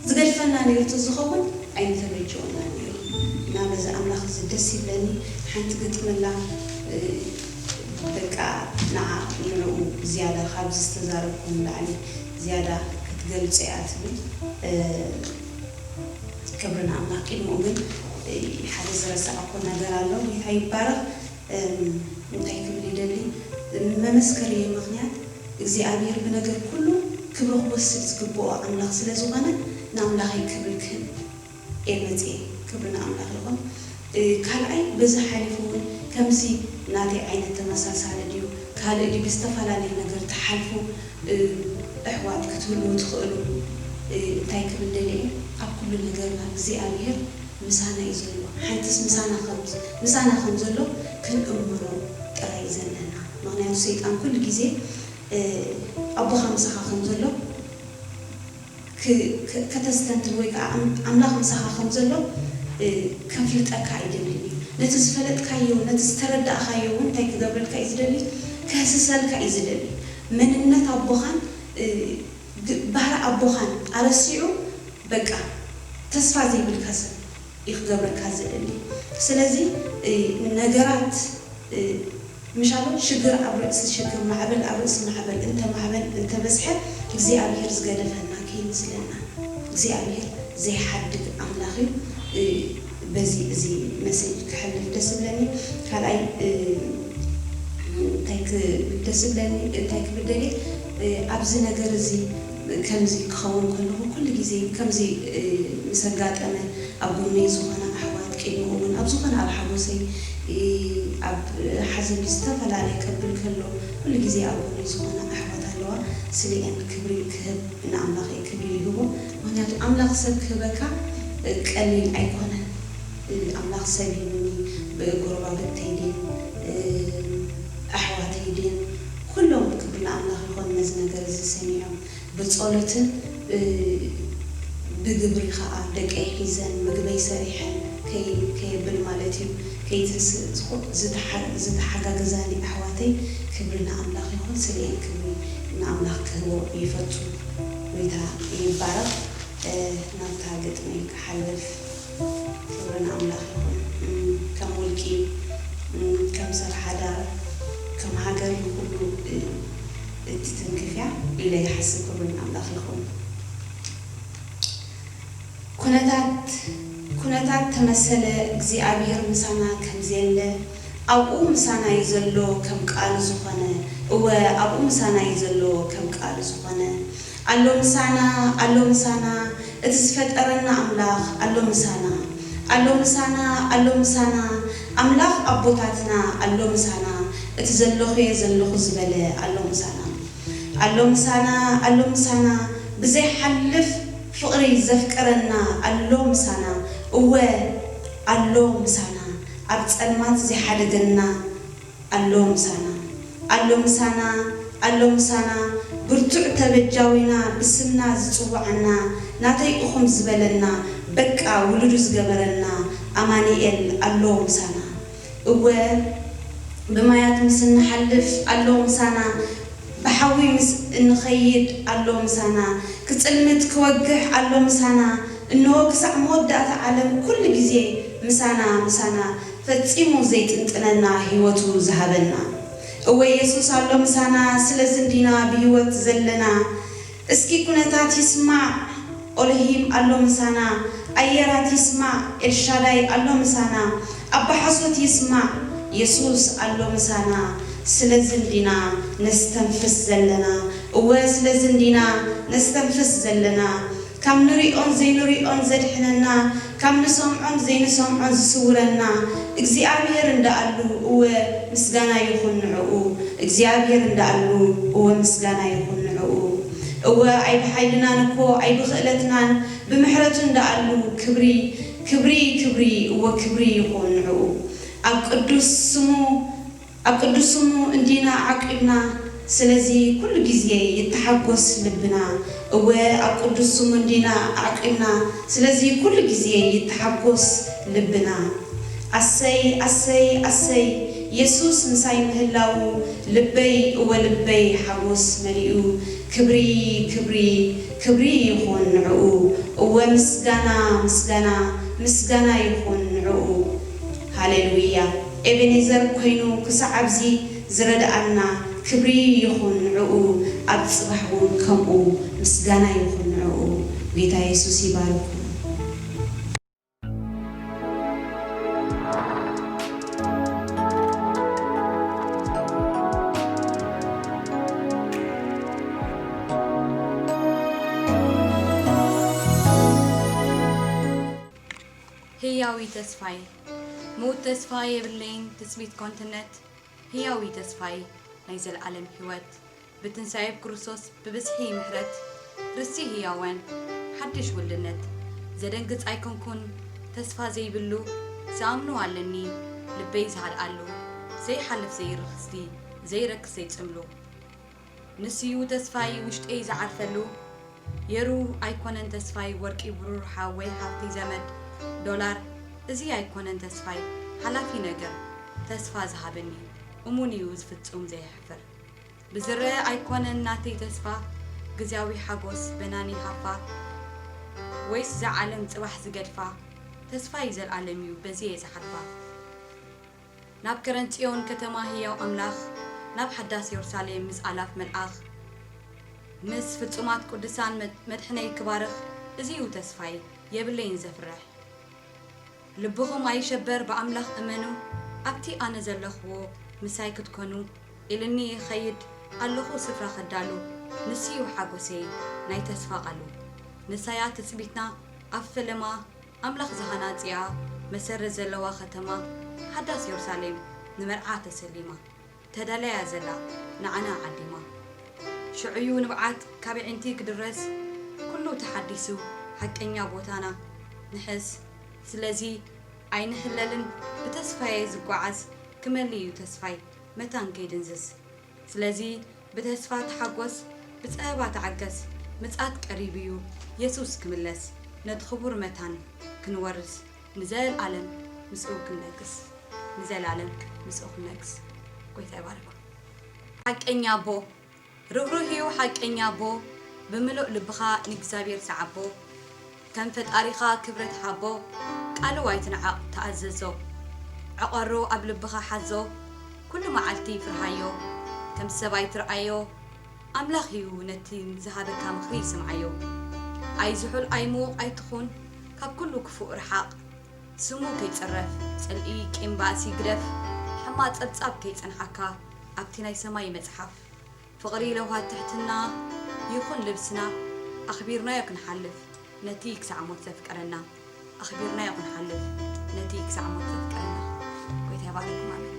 ዝገድፈና ነይሩ ተዝኸውን ኣይምተበጀወና ነይሩ። እና በዚ ኣምላኽ እዚ ደስ ይብለኒ። ሓንቲ ግጥሚ ኣላ በቃ ንዓ ንዕኡ ዝያዳ ካብዚ ዝተዛረብኩ ንላዕሊ ዝያዳ ክትገልጾ እያ ትብል። ክብሪ ንኣምላኽ። ቅድሚኡ ግን ሓደ ዝረሳዕኩ ነገር ኣሎ። ጌታ ይባረኽ። እንታይ ክብል ይደሊ መመስከሪ ምክንያት እግዚኣብሔር ብነገር ኩሉ ክብሪ ክወስድ ዝግብኦ ኣምላኽ ስለ ዝኾነ ንኣምላኸይ ክብሪ ክህብ እየ መፅየ። ክብሪ ንኣምላኽ ይኹን። ካልኣይ በዚ ሓሊፉ እውን ከምዚ ናተይ ዓይነት ተመሳሳሊ ድዩ ካልእ ድዩ ብዝተፈላለየ ነገር ትሓልፉ ኣሕዋት ክትህልዉ ትኽእሉ። እንታይ ክብል ደልየ ኣብ ኩሉ ነገርና እግዚኣብሔር ምሳና እዩ ዘሎ። ሓንትስ ምሳና ከም ዘሎ ክንእምኖ ጥራይ እዩ ዘለና። ምክንያቱ ሰይጣን ኩሉ ግዜ ኣቦኻ ምሳኻ ከም ዘሎ ከተስተንትን ወይ ከዓ ኣምላኽ ምሳኻ ከም ዘሎ ከፍልጠካ ኣይደልን እዩ። ነቲ ዝፈለጥካዮ ነቲ ዝተረዳእካዮ እውን እንታይ ክገብረልካ እዩ ዝደሊ? ከህስሰልካ እዩ ዝደሊ። መንነት ኣቦኻን ባህሪ ኣቦኻን ኣረሲዑ በቃ ተስፋ ዘይብልካ ሰብ እዩ ክገብረካ ዝደሊ። ስለዚ ነገራት ምሻሎ ሽግር ኣብ ርእሲ ሽግር ማዕበል ኣብ ርእሲ ማዕበል እንተማዕበል እንተበዝሐ እግዚኣብሔር ዝገደፈና ከይመስለና። እግዚኣብሔር ዘይሓድግ ኣምላኽ እዩ። በዚ እዚ መሴጅ ክሕልፍ ደስ ዝብለኒ ካልኣይ እንታይ ክብል ደስ ዝብለኒ እንታይ ክብል ደልየ ኣብዚ ነገር እዚ ከምዚ ክኸውን ከለኹ ኩሉ ግዜ ከምዚ ምስ ኣጋጠመ ኣብ ጎነይ ዝኾና ኣሕዋት ቅድሚ እውን ኣብ ዝኾነ ኣብ ሓጎሰይ ኣብ ሓዘን ዝተፈላለየ ከብል ከሎ ኩሉ ግዜ ኣብ ጎነይ ዝኾና ኣሕዋት ኣለዋ። ስሊአን ክብሪ ክህብ ንኣምላኸይ ክብሪ ይህቦ። ምክንያቱ ኣምላኽ ሰብ ክህበካ ቀሊል ኣይኮነን። ኣምላኽ ሰብ ሂብኒ ብጎረባብተይ ድን ኣሕዋተይ ድን ኩሎም ክብሪ ንኣምላኽ ይኾን ነዚ ነገር እዚ ሰሚዖም ብጸሎትን ብግብሪ ከዓ ደቀይ ሒዘን ምግበይ ሰሪሐን ከየብል ማለት እዩ ከይትንስእ ዝኹ- ዝተሓ- ዝተሓጋገዛኒ ኣሕዋተይ፣ ክብሪ ንኣምላኽ ይኹን። ስለ ክብሪ ንኣምላኽ ክህቦ ይፈቱ። ጎይታ ይባረኽ። እ፣ ናብታ ግጥመይ ክሓልፍ። ክብሪ ንኣምላኽ ይኹን። እም፣ ከም ውልቂ፣ እም፣ ከም ሰብ ሓዳር፣ ከም ሃገር ንኹሉ፣ እ፣ እትትንክፍ እያ ኢለ ይሓስብ። ክብሪ ንኣምላኽ ይኹን። ኩነታት ኩነታት ተመሰለ እግዚኣብሔር ምሳና ከም ዘየለ፣ ኣብኡ ምሳና እዩ ዘሎ ከም ቃሉ ዝኾነ። እወ፣ ኣብኡ ምሳና እዩ ዘሎ ከም ቃሉ ዝኾነ። ኣሎ ምሳና፣ ኣሎ ምሳና፣ እቲ ዝፈጠረና ኣምላኽ ኣሎ ምሳና። ኣሎ ምሳና፣ ኣሎ ምሳና፣ ኣምላኽ ኣቦታትና ኣሎ ምሳና። እቲ ዘለኹ እየ ዘለኹ ዝበለ ኣሎ ምሳና። ኣሎ ምሳና፣ ኣሎ ምሳና፣ ብዘይሓልፍ ፍቕሪ ዘፍቀረና ኣሎ ምሳና። እወ፣ ኣሎ ምሳና፣ ኣብ ጸልማት ዘይሓደገና ኣሎ ምሳና። ኣሎ ምሳና፣ ኣሎ ምሳና፣ ብርቱዕ ተበጃዊና፣ ብስምና ዝጽውዓና፣ ናተይ ኢኹም ዝበለና፣ በቃ ውሉዱ ዝገበረና ኣማኑኤል ኣሎ ምሳና። እወ፣ ብማያት ምስ እንሓልፍ ኣሎ ምሳና፣ ብሓዊ ምስ እንኸይድ ኣሎ ምሳና፣ ክጽልምት ክወግሕ ኣሎ ምሳና። እንሆ ክሳዕ መወዳእታ ዓለም ኩሉ ግዜ ምሳና፣ ምሳና፣ ፈጺሙ ዘይጥንጥነና ህይወቱ ዝሃበና። እወ፣ የሱስ ኣሎ ምሳና፣ ስለዚ እንዲና ብህይወት ዘለና። እስኪ ኩነታት ይስማዕ፣ ኦሎሂም ኣሎ ምሳና። ኣየራት ይስማዕ፣ ኤልሻዳይ ኣሎ ምሳና። ኣባ ሓሶት ይስማዕ፣ የሱስ ኣሎ ምሳና። ስለዚ እንዲና ነስተንፍስ ዘለና። እወ፣ ስለዚ እንዲና ነስተንፍስ ዘለና። ካብ ንሪኦን ዘይንሪኦን ዘድሕነና፣ ካብ ንሰምዖን ዘይንሰምዖን ዝስውረና እግዚኣብሔር እንዳኣሉ፣ እወ፣ ምስጋና ይኹን ንዕኡ። እግዚኣብሔር እንዳኣሉ፣ እወ፣ ምስጋና ይኹን ንዕኡ። እወ፣ ኣይብሓይልናን እኮ ኣይብኽእለትናን፣ ብምሕረቱ እንዳኣሉ፣ ክብሪ፣ ክብሪ፣ ክብሪ፣ እወ፣ ክብሪ ይኹን ንዕኡ። ኣብ ቅዱስ ስሙ ኣብ ቅዱስ ስሙ እንዲና ዓቂብና፣ ስለዚ ኩሉ ግዜ ይተሓጎስ ልብና። እወ፣ ኣብ ቅዱስ ስሙ እንዲና ዓቂብና፣ ስለዚ ኩሉ ግዜ ይተሓጎስ ልብና። ኣሰይ፣ ኣሰይ፣ ኣሰይ፣ የሱስ ምሳይ ምህላዉ፣ ልበይ፣ እወ፣ ልበይ ሓጎስ መሊኡ። ክብሪ፣ ክብሪ፣ ክብሪ ይኹን ንዕኡ። እወ፣ ምስጋና፣ ምስጋና፣ ምስጋና ይኹን ንዕኡ። ሃሌሉያ። ኤቤኔዘር ኮይኑ ክሳዕ ኣብዚ ዝረድኣና ክብሪ ይኹን ንዕኡ፣ ኣብ ጽባሕ እውን ከምኡ ምስጋና ይኹን ንዕኡ። ጌታ የሱስ ይባርኩም። ህያዊ ተስፋይ፣ ምዉት ተስፋ የብለይን ትጽቢት ኮንትነት፣ ህያዊ ተስፋይ ናይ ዘለዓለም ህይወት፣ ብትንሳኤ ብክርስቶስ ብብዝሒ ምሕረት፣ ርስቲ ህያዋን፣ ሓድሽ ውልድነት፣ ዘደንግጽ ኣይኮንኩን፣ ተስፋ ዘይብሉ፣ ዝኣምኖ ኣለኒ፣ ልበይ ዝሃድኣሉ፣ ዘይሓልፍ ዘይርኽስቲ፣ ዘይረክስ ዘይጽምሉ። ንስዩ ተስፋይ ውሽጠይ ዝዓርፈሉ፣ የሩ ኣይኮነን ተስፋይ ወርቂ ብሩር ሓወይ ሓፍተይ ዘመድ ዶላር፣ እዚ ኣይኮነን ተስፋይ ሓላፊ ነገር፣ ተስፋ ዝሃበኒ እሙን እዩ ዝፍጹም ዘየሕፍር። ብዝረአ ኣይኮነን ናተይ ተስፋ፣ ግዝያዊ ሓጎስ በናኒ ሃፋ፣ ወይስ እዛ ዓለም ጽባሕ ዝገድፋ፣ ተስፋይ ዘልኣለም እዩ በዚ እየ ዝሓልፋ። ናብ ከረን ጽዮን ከተማ ህያው ኣምላኽ፣ ናብ ሓዳስ የሩሳሌም ምስ ኣላፍ መልኣኽ፣ ምስ ፍጹማት ቅዱሳን መድ- መድሕነይ ክባርኽ፣ እዚ እዩ ተስፋይ፣ የብለይን ዘፍርሕ። ልብኹም ኣይሸበር፣ ብኣምላኽ እመኑ፣ ኣብቲ ኣነ ዘለኽዎ ምሳይ ክትኮኑ፣ ኢልኒ ይኸይድ ኣለኹ ስፍራ ከዳሉ፣ ንሱ እዩ ሓጎሰይ ናይ ተስፋ ቃሉ። ንሳያ ትጽቢትና ኣብ ፈለማ፣ ኣምላኽ ዝሃናጽያ መሰረት ዘለዋ ከተማ ሓዳስ የሩሳሌም ንመርዓ ተሰሊማ፣ ተዳልያ ዘላ ንዓና ዓዲማ። ሽዑዩ ንብዓት ካብ ኣዒንቲ ክድረስ፣ ኩሉ ተሓዲሱ ሓቀኛ ቦታና ንሕዝ። ስለዚ ኣይንሕለልን ብተስፋየ ዝጓዓዝ፣ ክመሊ እዩ ተስፋይ መታን ከይድንዝዝ። ስለዚ ብተስፋ ተሓጎስ፣ ብጸበባ ተዓገስ፣ ምጽኣት ቀሪቡ እዩ የሱስ ክምለስ። ነቲ ክቡር መታን ክንወርስ፣ ንዘለኣለም ምስኡ ክንነግስ። ንዘላለም ምስኡ ክነግስ። ጎይታ ይባርኩም። ሓቀኛ ኣቦ፣ ርህሩህ እዩ ሓቀኛ ኣቦ፣ ብምሉእ ልብኻ ንእግዚኣብሔር ሰዓቦ። ከም ፈጣሪኻ ክብረት ሃቦ፣ ቃሉ ኣይትንዓቕ ተኣዘዞ። ዕቐሮ ኣብ ልብኻ ሓዞ፣ ኩሉ መዓልቲ ፍርሃዮ። ከም ሰብ ኣይትርኣዮ፣ ኣምላኽ እዩ ነቲ ዝሃበካ ምኽሪ ይስምዓዮ። ኣይዝሑል ኣይምዉቕ ኣይትኹን፣ ካብ ኩሉ ክፉእ ርሓቕ። ስሙ ከይጽረፍ ጽልኢ ቂም ባእሲ ግደፍ፣ ሕማቕ ጸብጻብ ከይጸንሓካ ኣብቲ ናይ ሰማይ መጽሓፍ። ፍቕሪ ለውሃት ትሕትና ይኹን ልብስና፣ ኣኽቢርናዮ ክንሓልፍ ነቲ ክሳዕ ሞት ዘፍቀረና። ኣኽቢርናዮ ክንሓልፍ ነቲ ክሳዕ ሞት ዘፍቀረና። ጎይታ ይባርኩም። ኣሜን።